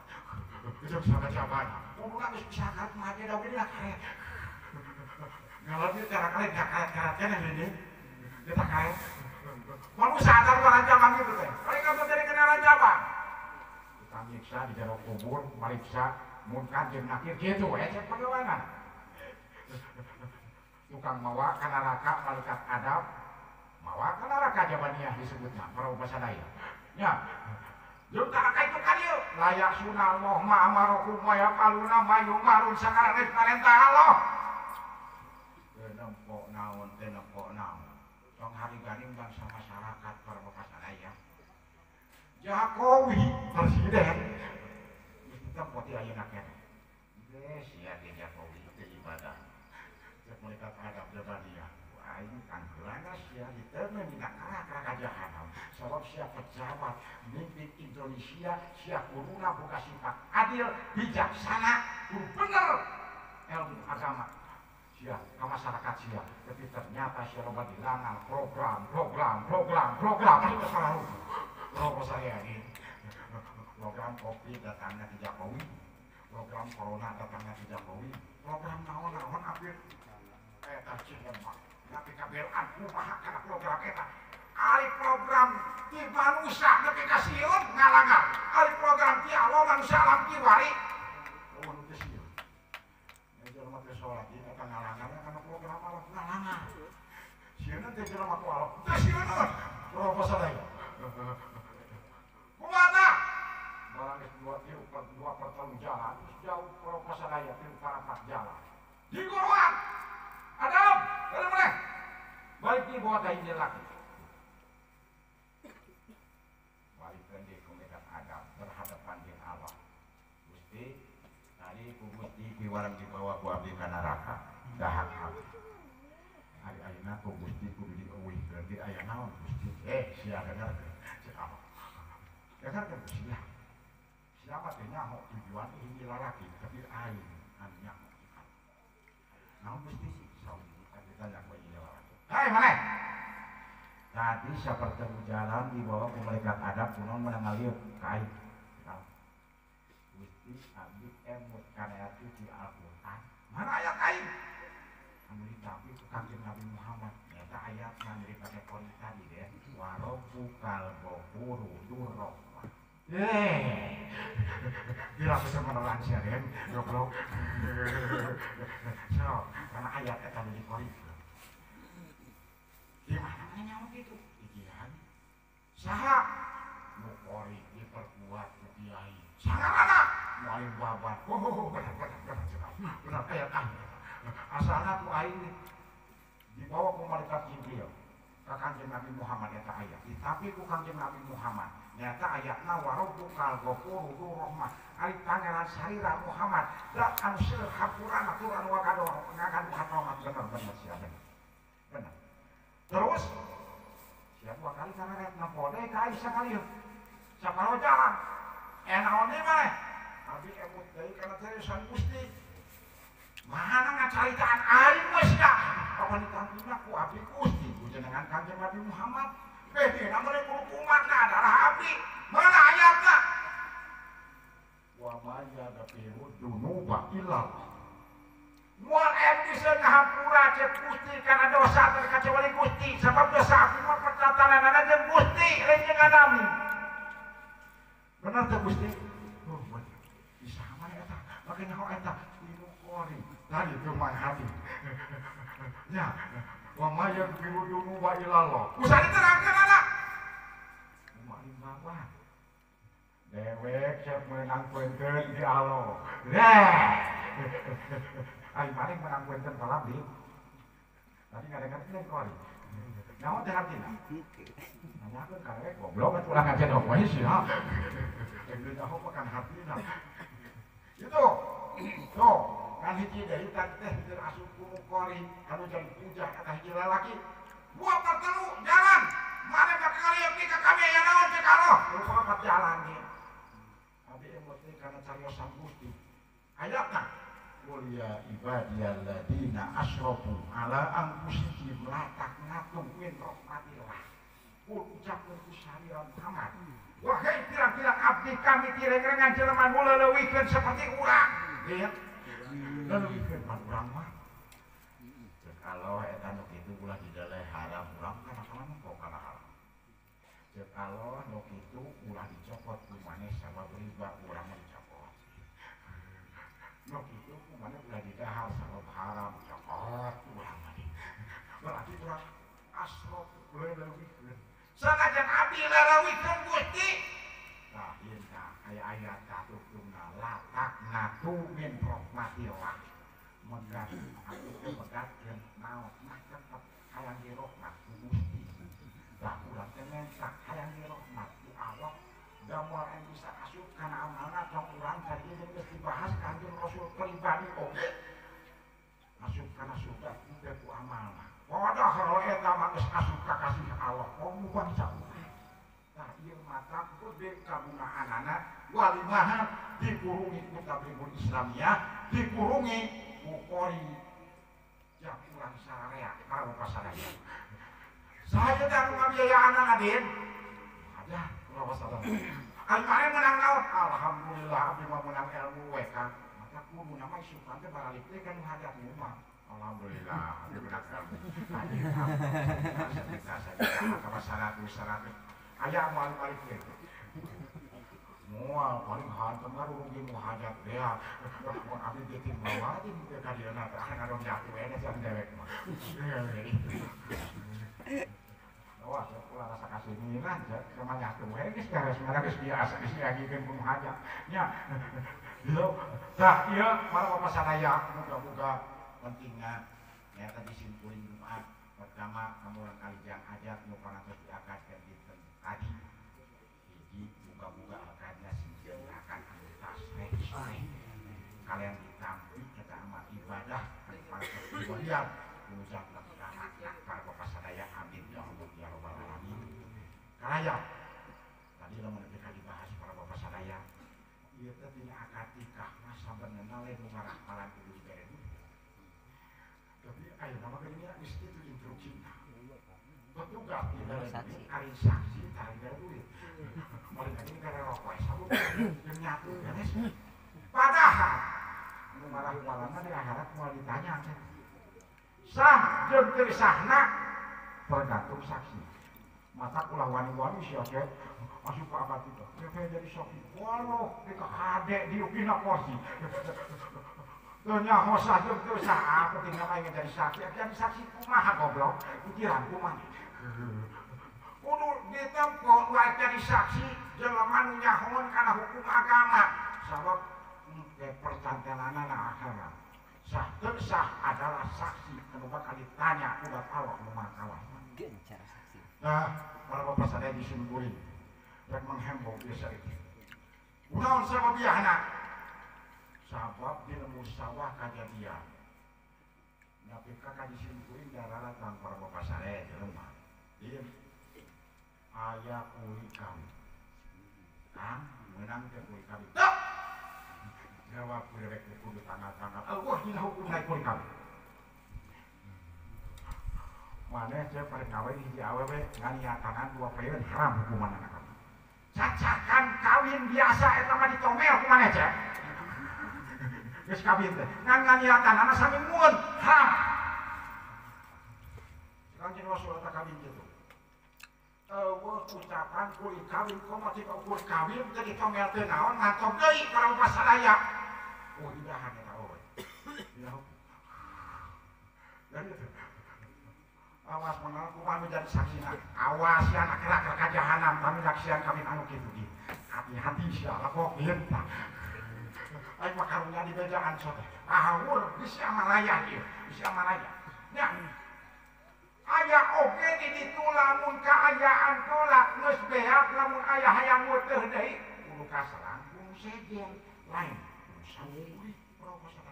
[SPEAKER 1] Itu usaha jabana. Kuduna geus usaha karet mah da oge dina karet. Ngalor ieu cara karet da karet-karet keneh deui. Kita karet. Mun usaha cara cabang gitu teh. Paling kamu dari kenalan cabang. Kita nyiksa di jero kubur, mariksa munkar jeung nakir kitu we cek pagawana. Tukang mawa ka neraka malaikat adab, mawa ka neraka jabaniyah disebutna para basadaya. Nya. Jeung neraka itu ka dieu, layak sunallah ma amarakum wa yaqaluna ma yumarun sakarep parentah Allah. Teu nempo naon teu nempo naon. Tong hariganing bangsa masyarakat para basadaya. Jokowi presiden geus tempo ti ayeuna keneh. Geus sia ge Jokowi teu ibadah. Cek malaikat adab jabaniyah. Aing tanggeulana sia diteungeun dina neraka ka jahanam. Sabab sia pejabat mimpin Indonesia, sia kuduna boga sifat adil, bijaksana, kudu bener ilmu agama. Sia ka masyarakat sia, tapi ternyata sia loba dilangan program, program, program, program itu salah. Loba saya ini program kopi datangnya di Jokowi, program corona datangnya di Jokowi, program naon-naon apir eta cihema. Tapi kabelaan kumaha kana program eta. Ari program ti manusia nepi ka sieun ngalangan. Ari program ti Allah manusia alam kiwari. Oh nu teu sieun. Nya jelema teh salat ieu eta ngalangan kana program Allah ngalangan. Sieun teh jelema ku Allah. Teu sieun. Urang sadaya. Kumaha? Barang geus 2 per 3 jalan, terus jauh urang sadaya 3 per 4 jalan. Di guruan. Adam, dari mana? Balik di bawah dahi laki. warang dibawa ku abdi ka neraka dahak abdi. Ari ayeuna ku Gusti kudu dieuwihkeun di aya naon Gusti? Sia dengarkeun. Cek apa? Dengarkeun sia. Siapa teh nyaho tujuan ini lalaki tapi aing anu nyaho. Naon Gusti? Sok ditanya ku ieu lalaki. Hei maneh. Tadi sapertemu jalan dibawa ku malaikat adab kunaon menang ngalieu ka aing. Gusti abdi emut kana ayat suci Al-Qur'an. Mana ayat aing? Anu ditapi ku Kangjeng Nabi Muhammad. Eta ayat anu dipake qori tadi deh. Wa rabbukal ghafuru dzur rahmah. Kira bisa menelan sia den, goblok. So, karena ayat eta nu dikori. Gimana nyawa gitu? Ikian. Saha nu qori diperkuat ku kiai. Sangarana mualim babat. Oh, benar benar benar. Benar ayat aing. Asalna ku aing dibawa ku malaikat Jibril ka Kangjeng Nabi Muhammad eta ayat. Ditapi ku Kangjeng Nabi Muhammad. Nyata ayatna wa rabbukal ghafuru dzur rahmah. Ari pangeran sarira Muhammad da anu seueur hampurana tur anu wakado ngakan rahmat bener bener sia bener. Bener. Terus sia dua kali kana rek nempo deui ka Aisyah kali yeuh. Saparo jalan. Naon deui maneh? Abdi emut deui kana seriusan Gusti. Mana ngacaritaan aing we sia. Apa ditampina ku abdi Gusti ku jenengan Kangjeng Nabi Muhammad. Beh, namun kudu umatna adalah abdi. Mana ayatna? Wa ma yaghfiru dzunuba illallah. Moal aya bisa ngahampura cek Gusti kana dosa terkecuali Gusti, sebab dosa abdi mah percatanana jeung Gusti lain jeung adami. Bener teu Gusti? Oh, bener. Bisa mana eta? Make nyaho eta ilmu qori. Tadi teu mang hati. Ya, wa ma yaghfiru dzunuba illallah. Usah diterangkeun anak. Mualim bawa. Dewek siap menang punten di Allah. Nah. Ai paling menang punten kalam di. Tadi ngadengarkeun qori. Naon teh hartina? Nanyakeun ka dewek goblok atuh ulah ngajadok wae sia. Geus nyaho mah kan hartina. Itu. Tuh, kan hiji deui tadi teh hiji asup ku qori anu jadi pujah eta hiji lalaki. Buat pertelu jalan. Mana bakal ngalieu di ka kami aya naon cek Allah. Lupa jalan ge. Abdi emot teh kana cariosan Gusti. Ayatna qul ya ibadiyalladzina asrafu ala anfusihim la taqnatu min rahmatillah. Qul ucapkeun ku sarira Muhammad. Wahai pirang-pirang abdi kami tirengrengan jelema nu leuwihkeun seperti urang. Lihat. Leuwihkeun pan urang mah. Cek Allah eta nu kitu ulah dideleh haram urang kana kana kok kana haram. Cek Allah nu kitu ulah dicokot ku maneh sabab riba urang mah dicokot. Nu kitu ku maneh ulah didahar sabab haram cokot urang mah. Berarti urang asraf leuwihkeun. Sanajan abdi leuwihkeun Gusti. Tah ieu tah aya ayat katutungna la taqnatu min rahmatillah. Megat abdi teh megatkeun naon mah tetep hayang dirahmat ku Gusti. Tah urang teh menta hayang dirahmat ku Allah. Da moal aya bisa asup kana amalna tong urang tadi geus dibahas Kangjeng Rasul pribadi oge. Asup kana surga teh ku amalna. Padahal eta mah geus asup ka kasih Allah, komo bangsa urang. Tah ieu mata gede kagunaanana walimahan dikurungi ku Tablighul Islamiyah, dikurungi ku qori jang urang sararea karo pasadaya. Saya teh anu ngabiayaanana Din. Ada kula pasadaya. Ari maneh menang naon? Alhamdulillah abdi mah menang ilmu we Kang. Mata kudu nama isukan teh baralik teh kan hajat mah. Alhamdulillah abdi menang ilmu. Aya seratus aya moal balik teh. Moal paling hantem ngarugi mu hajat ya. Mun abdi teh timbal wae teh ka dieuna teh ngadon jatuh we jam dewek mah. Wah, ulah rasa kasih lah, sama nyatu we geus beres mana geus biasa geus diagikeun ku hajat. Nya. Ieu tah ieu para bapak sadaya muga-muga pentingna nyata disimpulin Jumat pertama kamu orang kalijang hajat nu parantos diakadkeun dinten tadi. Hiji muga-muga akadna singkeun akan anu tasreh. Kalian ditampi eta lain marah malah kudu dibere duit. Tapi ayo nama geuning geus kitu instruksina. Petugas dibere duit, ari saksi tah dibere duit. Mun ini kana rokok sabuk jeung nyatu beres. Padahal nu marah-marahna di akhirat moal ditanya. Sah jeung teu sahna tergantung saksi. Mata ulah wani-wani sia teh asup ka abad itu. Teh jadi saksi. Waduh, di kakade diukina kursi. Teu nyaho sah jeung teu sah, pentingna mah jadi saksi. Jadi saksi kumaha goblok? Pikiran kumaha. Kudu ditempo wae jadi saksi jelema nu nyahoan kana hukum agama. Sabab percantelanana akhirat. Sah teu sah adalah saksi anu bakal ditanya udah tahu nu makalah.
[SPEAKER 2] Gencar saksi.
[SPEAKER 1] Nah, para bapak sadaya disimkuring rek menghembok biasa itu. Kunaon sababiahna? Sabab di lembur sawah kajadian. Nepi ka disimkuring dararatan para bapak sadaya jelema. Ieu aya kuli kawin. Kang meunang teh kuli kawin. Teu. Jawab ku rek kudu tanggal-tanggal. Eueuh dina hukum naik kuli kawin. Maneh teh pada kawin hiji awewe nganiatanan dua preun haram hukumanna kawin. Cacakan kawin biasa eta mah ditomel ku maneh teh. Geus kawin teh ngan nganiatanana sami mun haram. Kanjeng Rasul eta kawin kitu. Eueuh ucapan kuli kawin komo tika ukur kawin teh ditomel teh naon ngantok deui para bapak sadaya. Oh idahan eta awewe. Ya. Dan itu awas menang kumaha menjadi saksi na. Awas ya anak gerak ka jahanam kami naksian kami anu kitu di. Hati-hati sia lepok ieu tah. Aing mah karunya di bejaan sok. Ahawur bisi amalaya ieu, bisi amalaya. Nya. Aya oge di ditu lamun kaayaan tolak geus beak lamun aya hayang muteuh deui kudu kaserang kudu sejen lain kudu sawuri proposal.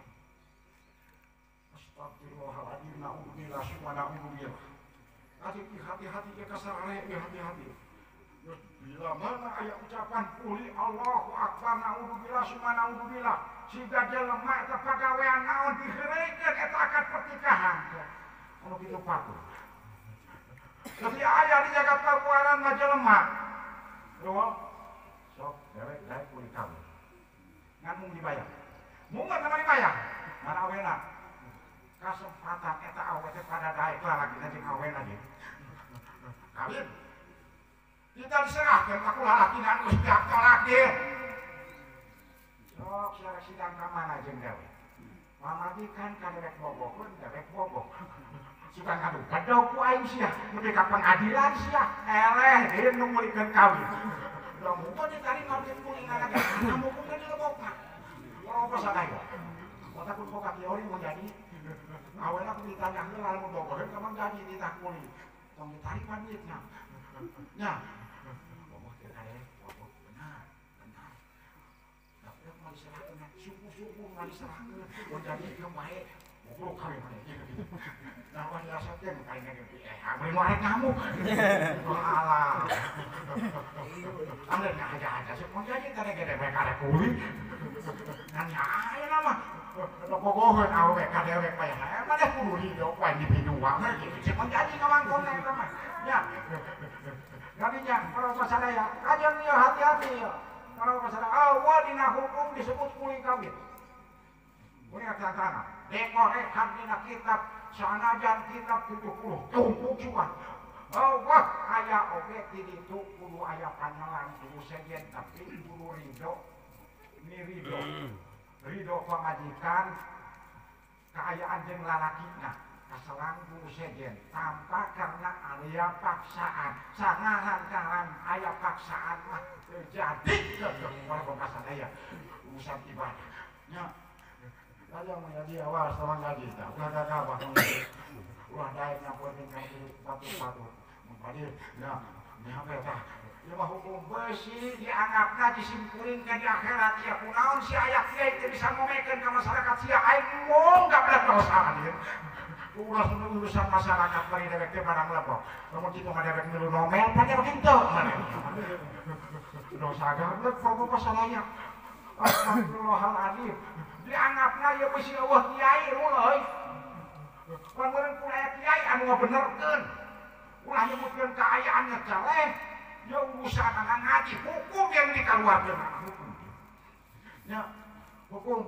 [SPEAKER 1] Astagfirullahaladzim, na'udzubillah, summa na'udzubillah. Hati-hati ke kasarane, hati-hati. Bila mana aya ucapan kuli Allahu Akbar na'udzubillah, summa na'udzubillah. Siga jelema eta pagawean naon diheureuykeun eta akad pernikahan. Anu kitu patuh. Tapi aya di jagat pabuaran mah jelema. Loh, sok dewek daek kuli kawin. Ngan mung dibayar. Mung kana dibayar. Mana awena? Kasempatan eta awe teh pada daek lalakina jeung awena ge. Kawin. Kita diserahkeun ka lalakina anu geus beak tolak ieu. Sok sia sidang ka mana jeung dewek. Pamajikan ka dewek bogohkeun, dewek bogoh. Suka ngadu gedog ku aing sia, nepi ka pengadilan sia. Eleh deui nu mulikeun kawin. Da mun ditarima duit kulina ge, namukeun dilebokna. Ora sadaya. Mata pun boga teori mun jadi awalnya aku ditanya heula lamun bogoheun ka mang jadi ditah kuli. Tong ditarima duitna. Nya. Bogoh teh kade, bogoh benar, benar. Tapi aku mah diserahkeun suku-suku mah diserahkeun mun jadi ieu bae. Goblok kawin maneh gitu. Nah, wah rasa teh kain ge beli nu arek ngamuk. Alah. Anda ngaja-aja sih mun jadi teh gede bae kade kuli. Ngan aya mah bogoheun awewe ka dewek bae. Maneh kudu ridho ku aing dipidua mah kitu cek mun jadi ngawangkong eta mah. Nya. Kadinya para sadaya, kajeng ieu hati-hati ieu. Para sadaya, awal dina hukum disebut kuli kawin. Kuli tangan. Dekorekan dina kitab sanajan kitab 70 tumpuk suka. Allah aya oge di ditu kudu aya panyelang kudu sejen tapi kudu ridho. Ini ridho. Ridho pamajikan kaayaan jeung lalakina kaselang kudu sejen tanpa karena aya paksaan. Sangaran-karan aya paksaan mah teu jadi para bapak sadaya urusan ibadah. Nya. Kaya menjadi awas teman gaji tah ulah gagabah ulah daek nyampeurkeun ka batu-batu. Mun ya nya tah ieu mah hukum beusi dianggapna disimpurin ka di akhirat ieu kunaon si aya kiai teu bisa ngomekeun ka masyarakat sia aing mung gablek dosa ieu. Ulah urusan masyarakat bari dewek teh barang lebok. Lamun kitu mah dewek milu nomel pan dewek henteu maneh. Dosa gablek bapak sadaya. Astagfirullahaladzim. Dianggapna ieu bisi eueuh kiai euy. Pan meureun ku aya kiai anu ngabenerkeun. Ulah nyebutkeun kaayaan ngeceleh, ya urusan ngaji hukum yang dikaluarkeun hukum. Ya, hukum.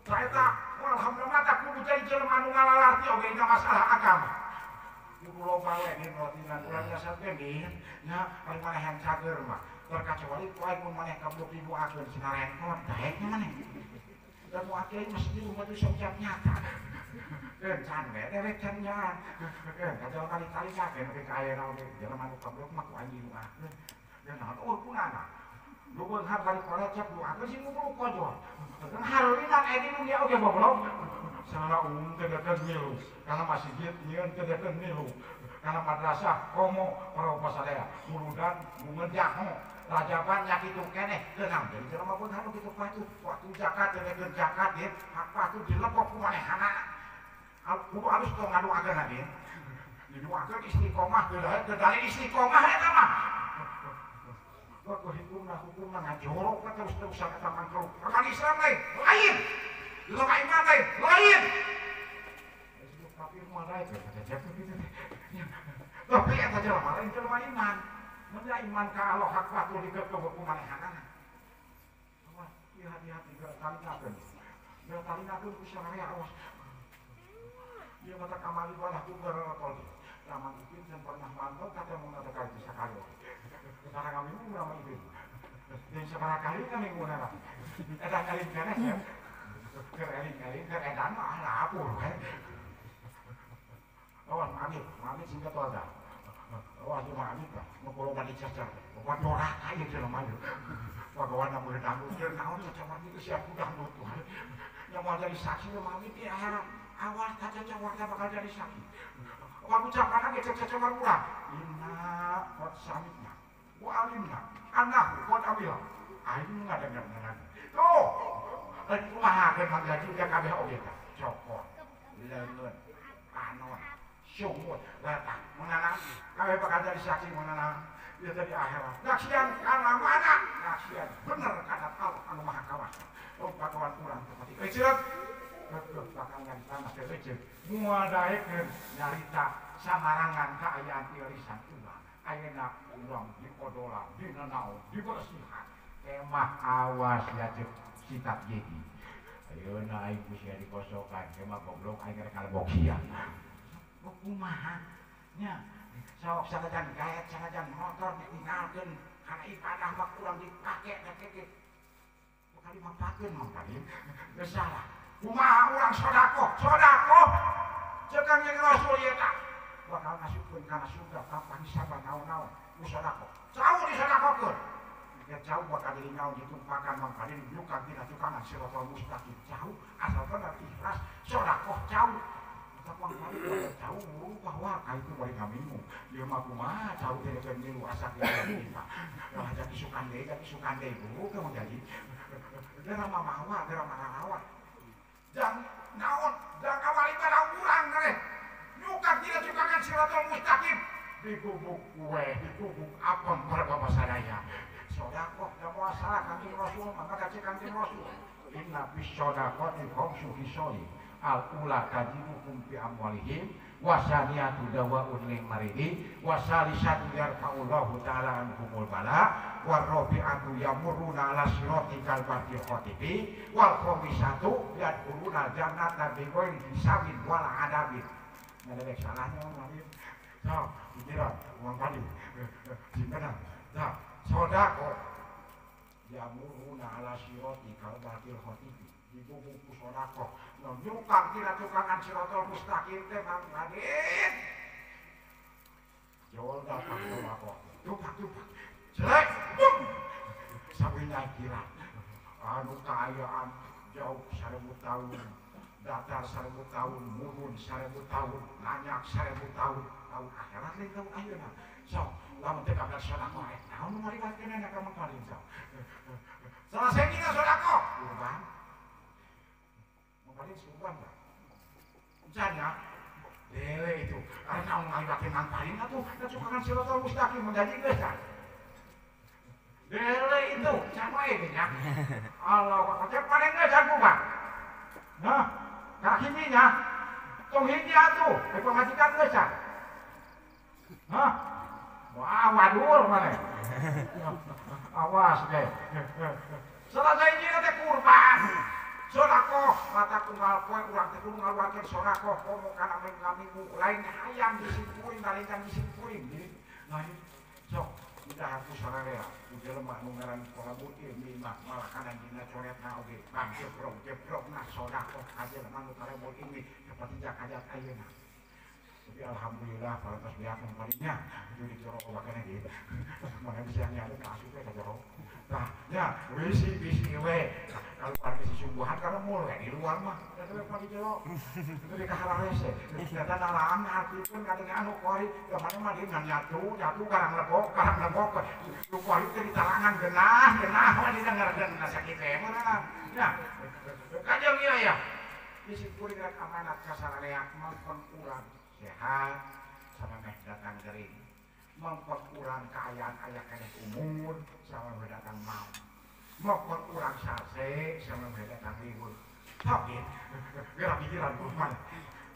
[SPEAKER 1] Eta alhamdulillah tak kudu jadi jelema anu ngalalarti oge dina masalah agama. Kudu loba we dina urang nyasatkeun din, nya paling maneh yang cager mah. Terkecuali ku aing mun maneh kablok didoakeun cenah rengkot daek maneh. Dan mu kiai mesti umat sok siap nyata. Keun can we dewek can nyaan. Keun kajal kali-kali kabeh nepi ka ayeuna oge jelema anu kablok mah ku aing didoakeun. Dan naon eueuh kunana. Nu beunghar bari kolecek doakeun sing nu kojol. Harulinan aya di dunia oge goblok. Salah umum teh deukeut milu, kana masjid nyieun teh deukeut milu, kana madrasah komo para pasadaya, muludan bungeun jaho, rajaban nya kitu keneh keunang jadi jelema beunghar nu kitu patut, waktu zakat teh deukeut zakat ye, hak patut dilepok ku manehna. Kudu alus tong ngadoakeun din. Didoakeun istiqomah teu daek istiqomah eta mah. Hukumna hukumna ngajorok terus-terusan eta mangkruk. Rekan Islam lain, lain. Jelema iman lain, lain. Kafir mah lain, kitu teh. Tapi eta jelema lain jelema iman. Mun iman ka Allah hak patuh dikeukeuh ku manehanana. Awas, ieu hati-hati geus talinakeun. Geus talinakeun ku sararea awas. Ieu mata kamali walah ku garotol. Laman Ipin dan pernah mantau kata mun ada kali sakali. Sekarang kami nama Ipin. Dan sekarang kali kami nguna. Eta kali beres ya. Kali-kali edan mah lapur we. Awas mami, mami singkat wadah. Awas mami tah, nu kulo mandi cacar. Bawa doraka ieu jelema ieu. Pagawana meuli dangdut keur naon cacawar itu siap ku dangdut tuh. Yang mau jadi saksi mami di akhirat. Awas cacawar bakal jadi saksi. Awas ucapan ge cacawar urang. Inna qad sami'na wa alimna annahu qad amila. Aing ngadengar-dengar. Tuh. Rek kumaha keun manggaji ka kabeh oge tah. Cokot, leungeun, panon, sungut, latah, menanang kabeh bakal jadi saksi menanang ieu teh di akhirat. Naksian kana mana? Naksian bener kana Allah anu Maha Kawasa. Oh pagawan urang teh pati eceuk. Keukeuh bakal nyarita mah teh eceuk. Moal daekeun nyarita samarangan kaayaan ieu lisan urang. Ayeuna urang dikodolan, dinanaon, dibersihan. Kemah awas ya ceuk sitat yegi. Ayeuna aing ku sia dikosokan, kemah goblok aing rek kalebok sia. Kumaha nya sok sanajan gaet sanajan motor ditinggalkeun kana ibadah mah kurang dipake teh kitu. Bakal dimapakeun mah tadi. Geus salah. Kumaha urang sedekah? Sedekah ceuk Kangjeng Rasul ieu tah bakal ngasupkeun kana surga tanpa hisaban naon-naon ku sedekah. Jauh disedekahkeun. Ya jauh bakal jadi naon ditumpakan mangkali nyukang tina tukangan siratal mustaqim jauh asal bener ikhlas sedekah jauh. Mata mangkali jauh bahwa ka itu bari ngamingu. Ieu mah kumaha jauh teh keur ngilu asa kieu mah. Lah jadi sukan deui jadi sukan deui ku mah jadi. Geura mah mawa geura mah lalawan. Jang naon jang awal ibadah urang teh. Nyukang tina tukangan siratal mustaqim digubuk kue digubuk apem para bapak sadaya. Sodakoh, da moal salah Kangjeng Rasul, maka kace Kangjeng Rasul. Inna fis sodaqati khamsu khisali. Al ula tajiduhum fi amwalihim wasaniyatu dawaun lil maridi wasalisatu yarfa'ullahu ta'ala anhumul bala warrabi'atu yamurruna ala siratikal barqi khatibi wal khamisatu yadkhuluna jannata bi ghairi hisabin wala adabin. Ngadek salahnya Mang Habib. Sok, pikiran Mang Habib. Simpenan. Nah, sodako yamuruna ala siratikal barqil khatibi digubuk ku sodako nyukang tina tukangan siratal mustaqim teh Mang Radin jol datang sodako tupak-tupak jelek bum sambil naik kilat anu kaayaan jauh 1000 tahun datar 1000 tahun murun 1000 tahun nanyak 1000 tahun tahun akhirat lain tahun ayeuna sok lamun teu kabeh sodako rek naon nu ngaliwatkeun ka Mang Radin sok salah sahijina sodako kurban paling suban lah. Misalnya, lele itu, karena ngaliwatin Mang Paling atuh, da cukangan siratal mustaqim menjadi geus tah. Dele itu sama ini ya. Allah cek paling geus aku mah. Nah, kahininya tong hiji atuh, eh pamajikan geus ah. Hah? Wah, wadul maneh. Awas deh. Selesai hiji teh kurban. Sodakoh mata tunggal poe urang teh kudu ngaluarkeun sodakoh komo kana minggu lain hayang disimpuring lain hayang disimpuring. Nah, sok udah aku sararea jelema nu ngaran kolabur ilmi mah malah kana dina coretna oge bang jebrok-jebrokna sodakoh ka jelema nu tarebul ilmi seperti jakajat ayeuna. Tapi alhamdulillah parantos beak nu parinya di jero bakana ge. Mana bisa nyari ka asup ka jero. Nah, ya wisi-wisi we kaluar ke sungguhan karena mulai di luar mah eta we pagi jero. Itu di kahararese. Data nalaan hatikeun kadenga anu kuari da mana mah dia ngan nyatu karang lebok. Nu kuari teh ditalangan genah mah didengar genah sakitu we mah. Ya. Kajeng ieu ya. Bisi kuring rek amanat ka sararea mangkon urang sehat samemeh datang gering. Mangkon urang kaayaan aya keneh umur samemeh datang maut. Mangkon urang sase samemeh datang libur. Tapi geura pikiran kumaha.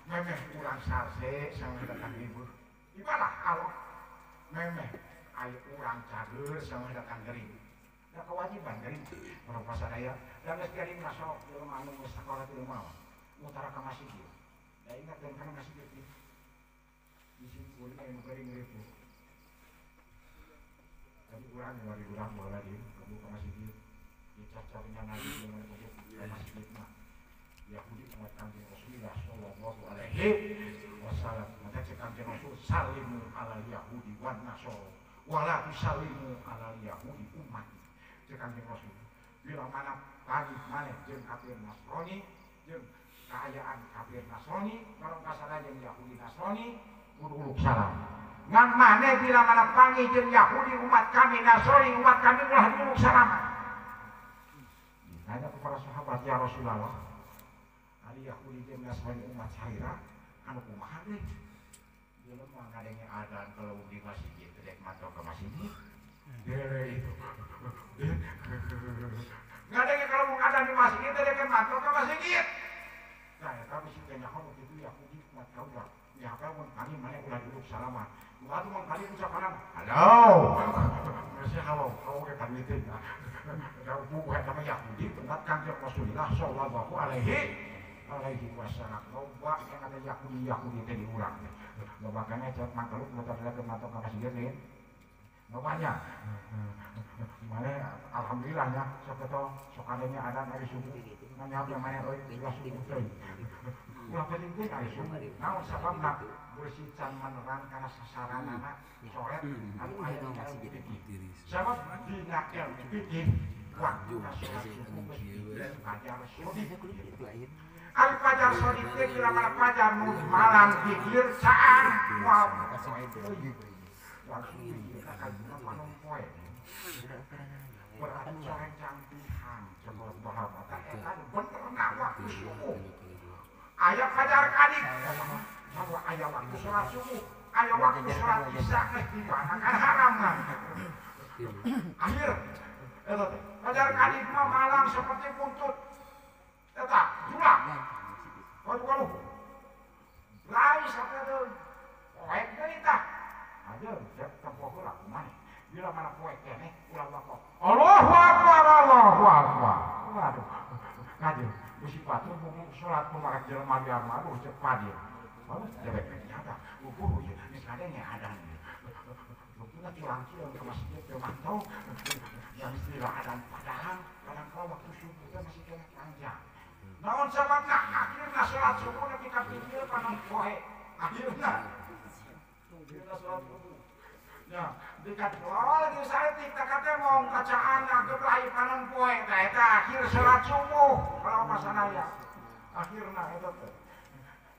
[SPEAKER 1] Memeh urang sase samemeh datang libur. Ibadah Allah memeh aya urang cager samemeh datang gering. Da kewajiban gering para sadaya da geus gering mah sok jelema anu geus sakola teh mah mutara ka masjid. Da ingat dan kana masjid ieu. Disimpulin aya nu gering ribu. Tapi urang dari urang bola di kamu ke masjid dicacarinya nabi dengan ke masjid mah Yahudi umat Kanjeng Rasulullah sallallahu alaihi wasallam maka cek Kanjeng Rasul salimu alal Yahudi wan Nasara wala tusalimu alal Yahudi umat cek Kanjeng Rasul bila mana pagi maneh jeung kafir Nasrani jeung kaayaan kafir Nasrani kalau kasada jeung Yahudi Nasrani kudu uluk salam. Ngan maneh bila mana panggih jeung Yahudi umat kami Nasrani umat kami ulah diuluk salaman. Ditanya kepada sahabat ya Rasulullah, ari Yahudi jeung Nasrani umat saira anu kumaha deui? Jelema ngadenge adzan kalau di masjid rek matok ke masjid. Dele itu. Ngadenge kalau mau adzan di masjid rek matok ke masjid. Nah, eta bisi teh nyaho kitu Yahudi umat kaula. Ya apa mun kami mana ulah duduk salaman. Waktu mun kali ucapan halo. Masih halo, halo ke kami teh. Da buku eta mah Yahudi umat Kanjeng Rasulullah sallallahu alaihi wasallam. Loba yang ada Yahudi Yahudi teh di urang. Loba kana cat mangkeluk motor ke matok ka masjid lain. Lobanya. Mana alhamdulillah ya sok teh sok adanya ada ari subuh. Ngan yang mana euy ulah subuh teh. Ulah penting teh ari subuh. Naon sababna bersih can menerang kana sasaranana coret anu aya dina fikih. Sabab dina ilmu fikih waktu sholat subuh geus fajar shodiq. Ari fajar shodiq teh bila mana fajar nu malam gigir caang moal langsung gigir ka panon poe. Berarti coreng cangpihan cekor bahwa eta benerna waktu subuh. Aya fajar kadik bahwa aya waktu sholat subuh, aya waktu sholat isya geus dimana kan haram mah. Akhir eta teh fajar kadik mah malam seperti buntut. Eta julak. Waduh. Lain sapedeun. Poek deui tah. Aja cek tempo heula kumaha. Bila mana poek keneh ulah wakok. Allahu akbar, Allahu akbar. Waduh. Kajeun bisi batur mung salat kumaha jelema liar mah aduh cek padir. Bagus dewek nyata. Uhuh ieu geus kadenge adan. Buktina curang-curang ke masjid teu mantau. Yang istilah adan padahal kadang kala waktu subuh teh masih keneh panjang. Naon sababna akhirna salat subuh nepi ka pinggir panon poe. Akhirna. Akhirna salat subuh. Ya, dikatol di saeutik teh katemong kacaan gebrahi panon poe teh eta akhir salat subuh kalau masanaya. Akhirna eta teh.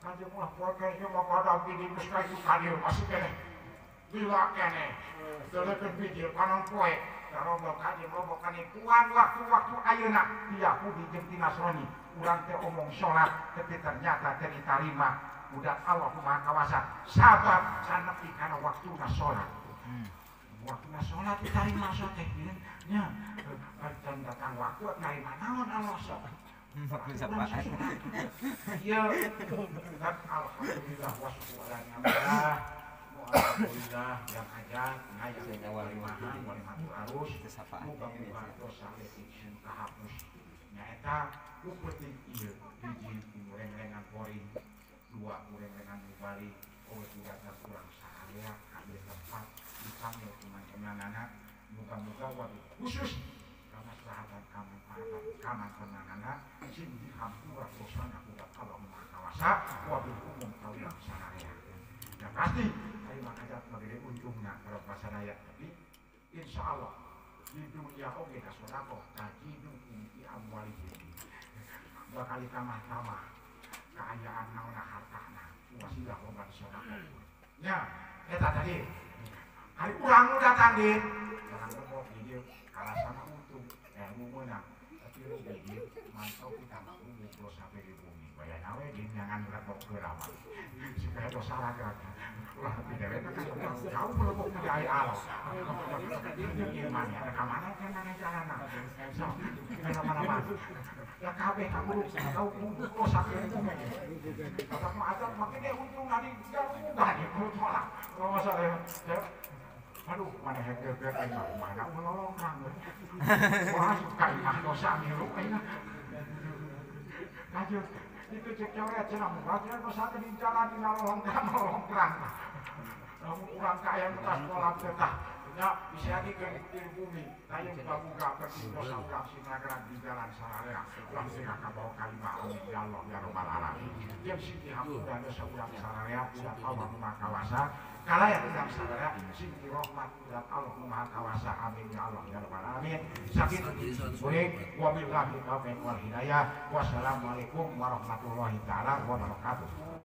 [SPEAKER 1] Kanjeng ulah poe kene mah pada bini geus ka itu ka dieu masih keneh. Lila keneh. Delekeun bijil panon poe. Robo kaji robo kanipuan waktu-waktu ayeuna di Yahudi jeung di Nasrani urang teh omong salat tapi ternyata teu ditarima budak Allah Maha Kawasa sabab can nepi kana waktuna salat. Waktuna salat ditarima sok teh nya. Can datang waktu narima naon Allah sok. Iya, dan alhamdulillah wa syukur ala alhamdulillah yang aja ngayang walimahan walimatul arus muga-muga dosa leutik sing kahapus nyaeta ku peuting ieu hiji ngureng-rengan poring dua ngureng-rengan mubalik oge kudatna kurang saarea kabeh tempat dipanggil ku mancanana muga-muga wabil khusus kamaslahatan kamanfaatan kamancanana sing dihampura dosana ku Allah Maha Kawasa wabil umum kaula sararea. Ya pasti terima kasih magede untungna kalau pasaraya tapi insya Allah di dunia oge ka sedekah tajidu fi amwalihim bakal tambah-tambah kaayaan naonna hartana wasilah loba sedekah nya eta tadi hari urang nu datang di jangan lebok di dieu kalasana untung ilmu meunang tapi rugi di mantau kita mah dosa di bumi bayana we di nyangan lebok heula mah supaya dosa raga ulah tapi dewek kan jauh melebok di air Allah itu iman ya ka mana kan jalana sok mana-mana ya kabeh kaburu tau dosa ke bumi kata mah azab make ge untung adi jauh udah di tolak masalah aduh mana hege-hege aing mah mana melolongkang wah suka imah dosa milu aing lanjut itu cek coret cenah muka dosa teh di jalan dina lolongkrang lamun urang kaya betas tolak teh tah nya bisa dikeun di bumi tayang babuga pergi dosa urang sinageran di jalan sararea ulah sing kabawa kalimah amin ya Allah ya rabbal alamin jeung sing dihampura dosa urang sararea ulah Allah Maha Kawasa kalaya urang sararea sing dirahmat ulah Allah Maha Kawasa amin ya Allah ya rabbal alamin sakitu kuring wabillahi taufiq wal hidayah wassalamualaikum warahmatullahi taala wabarakatuh.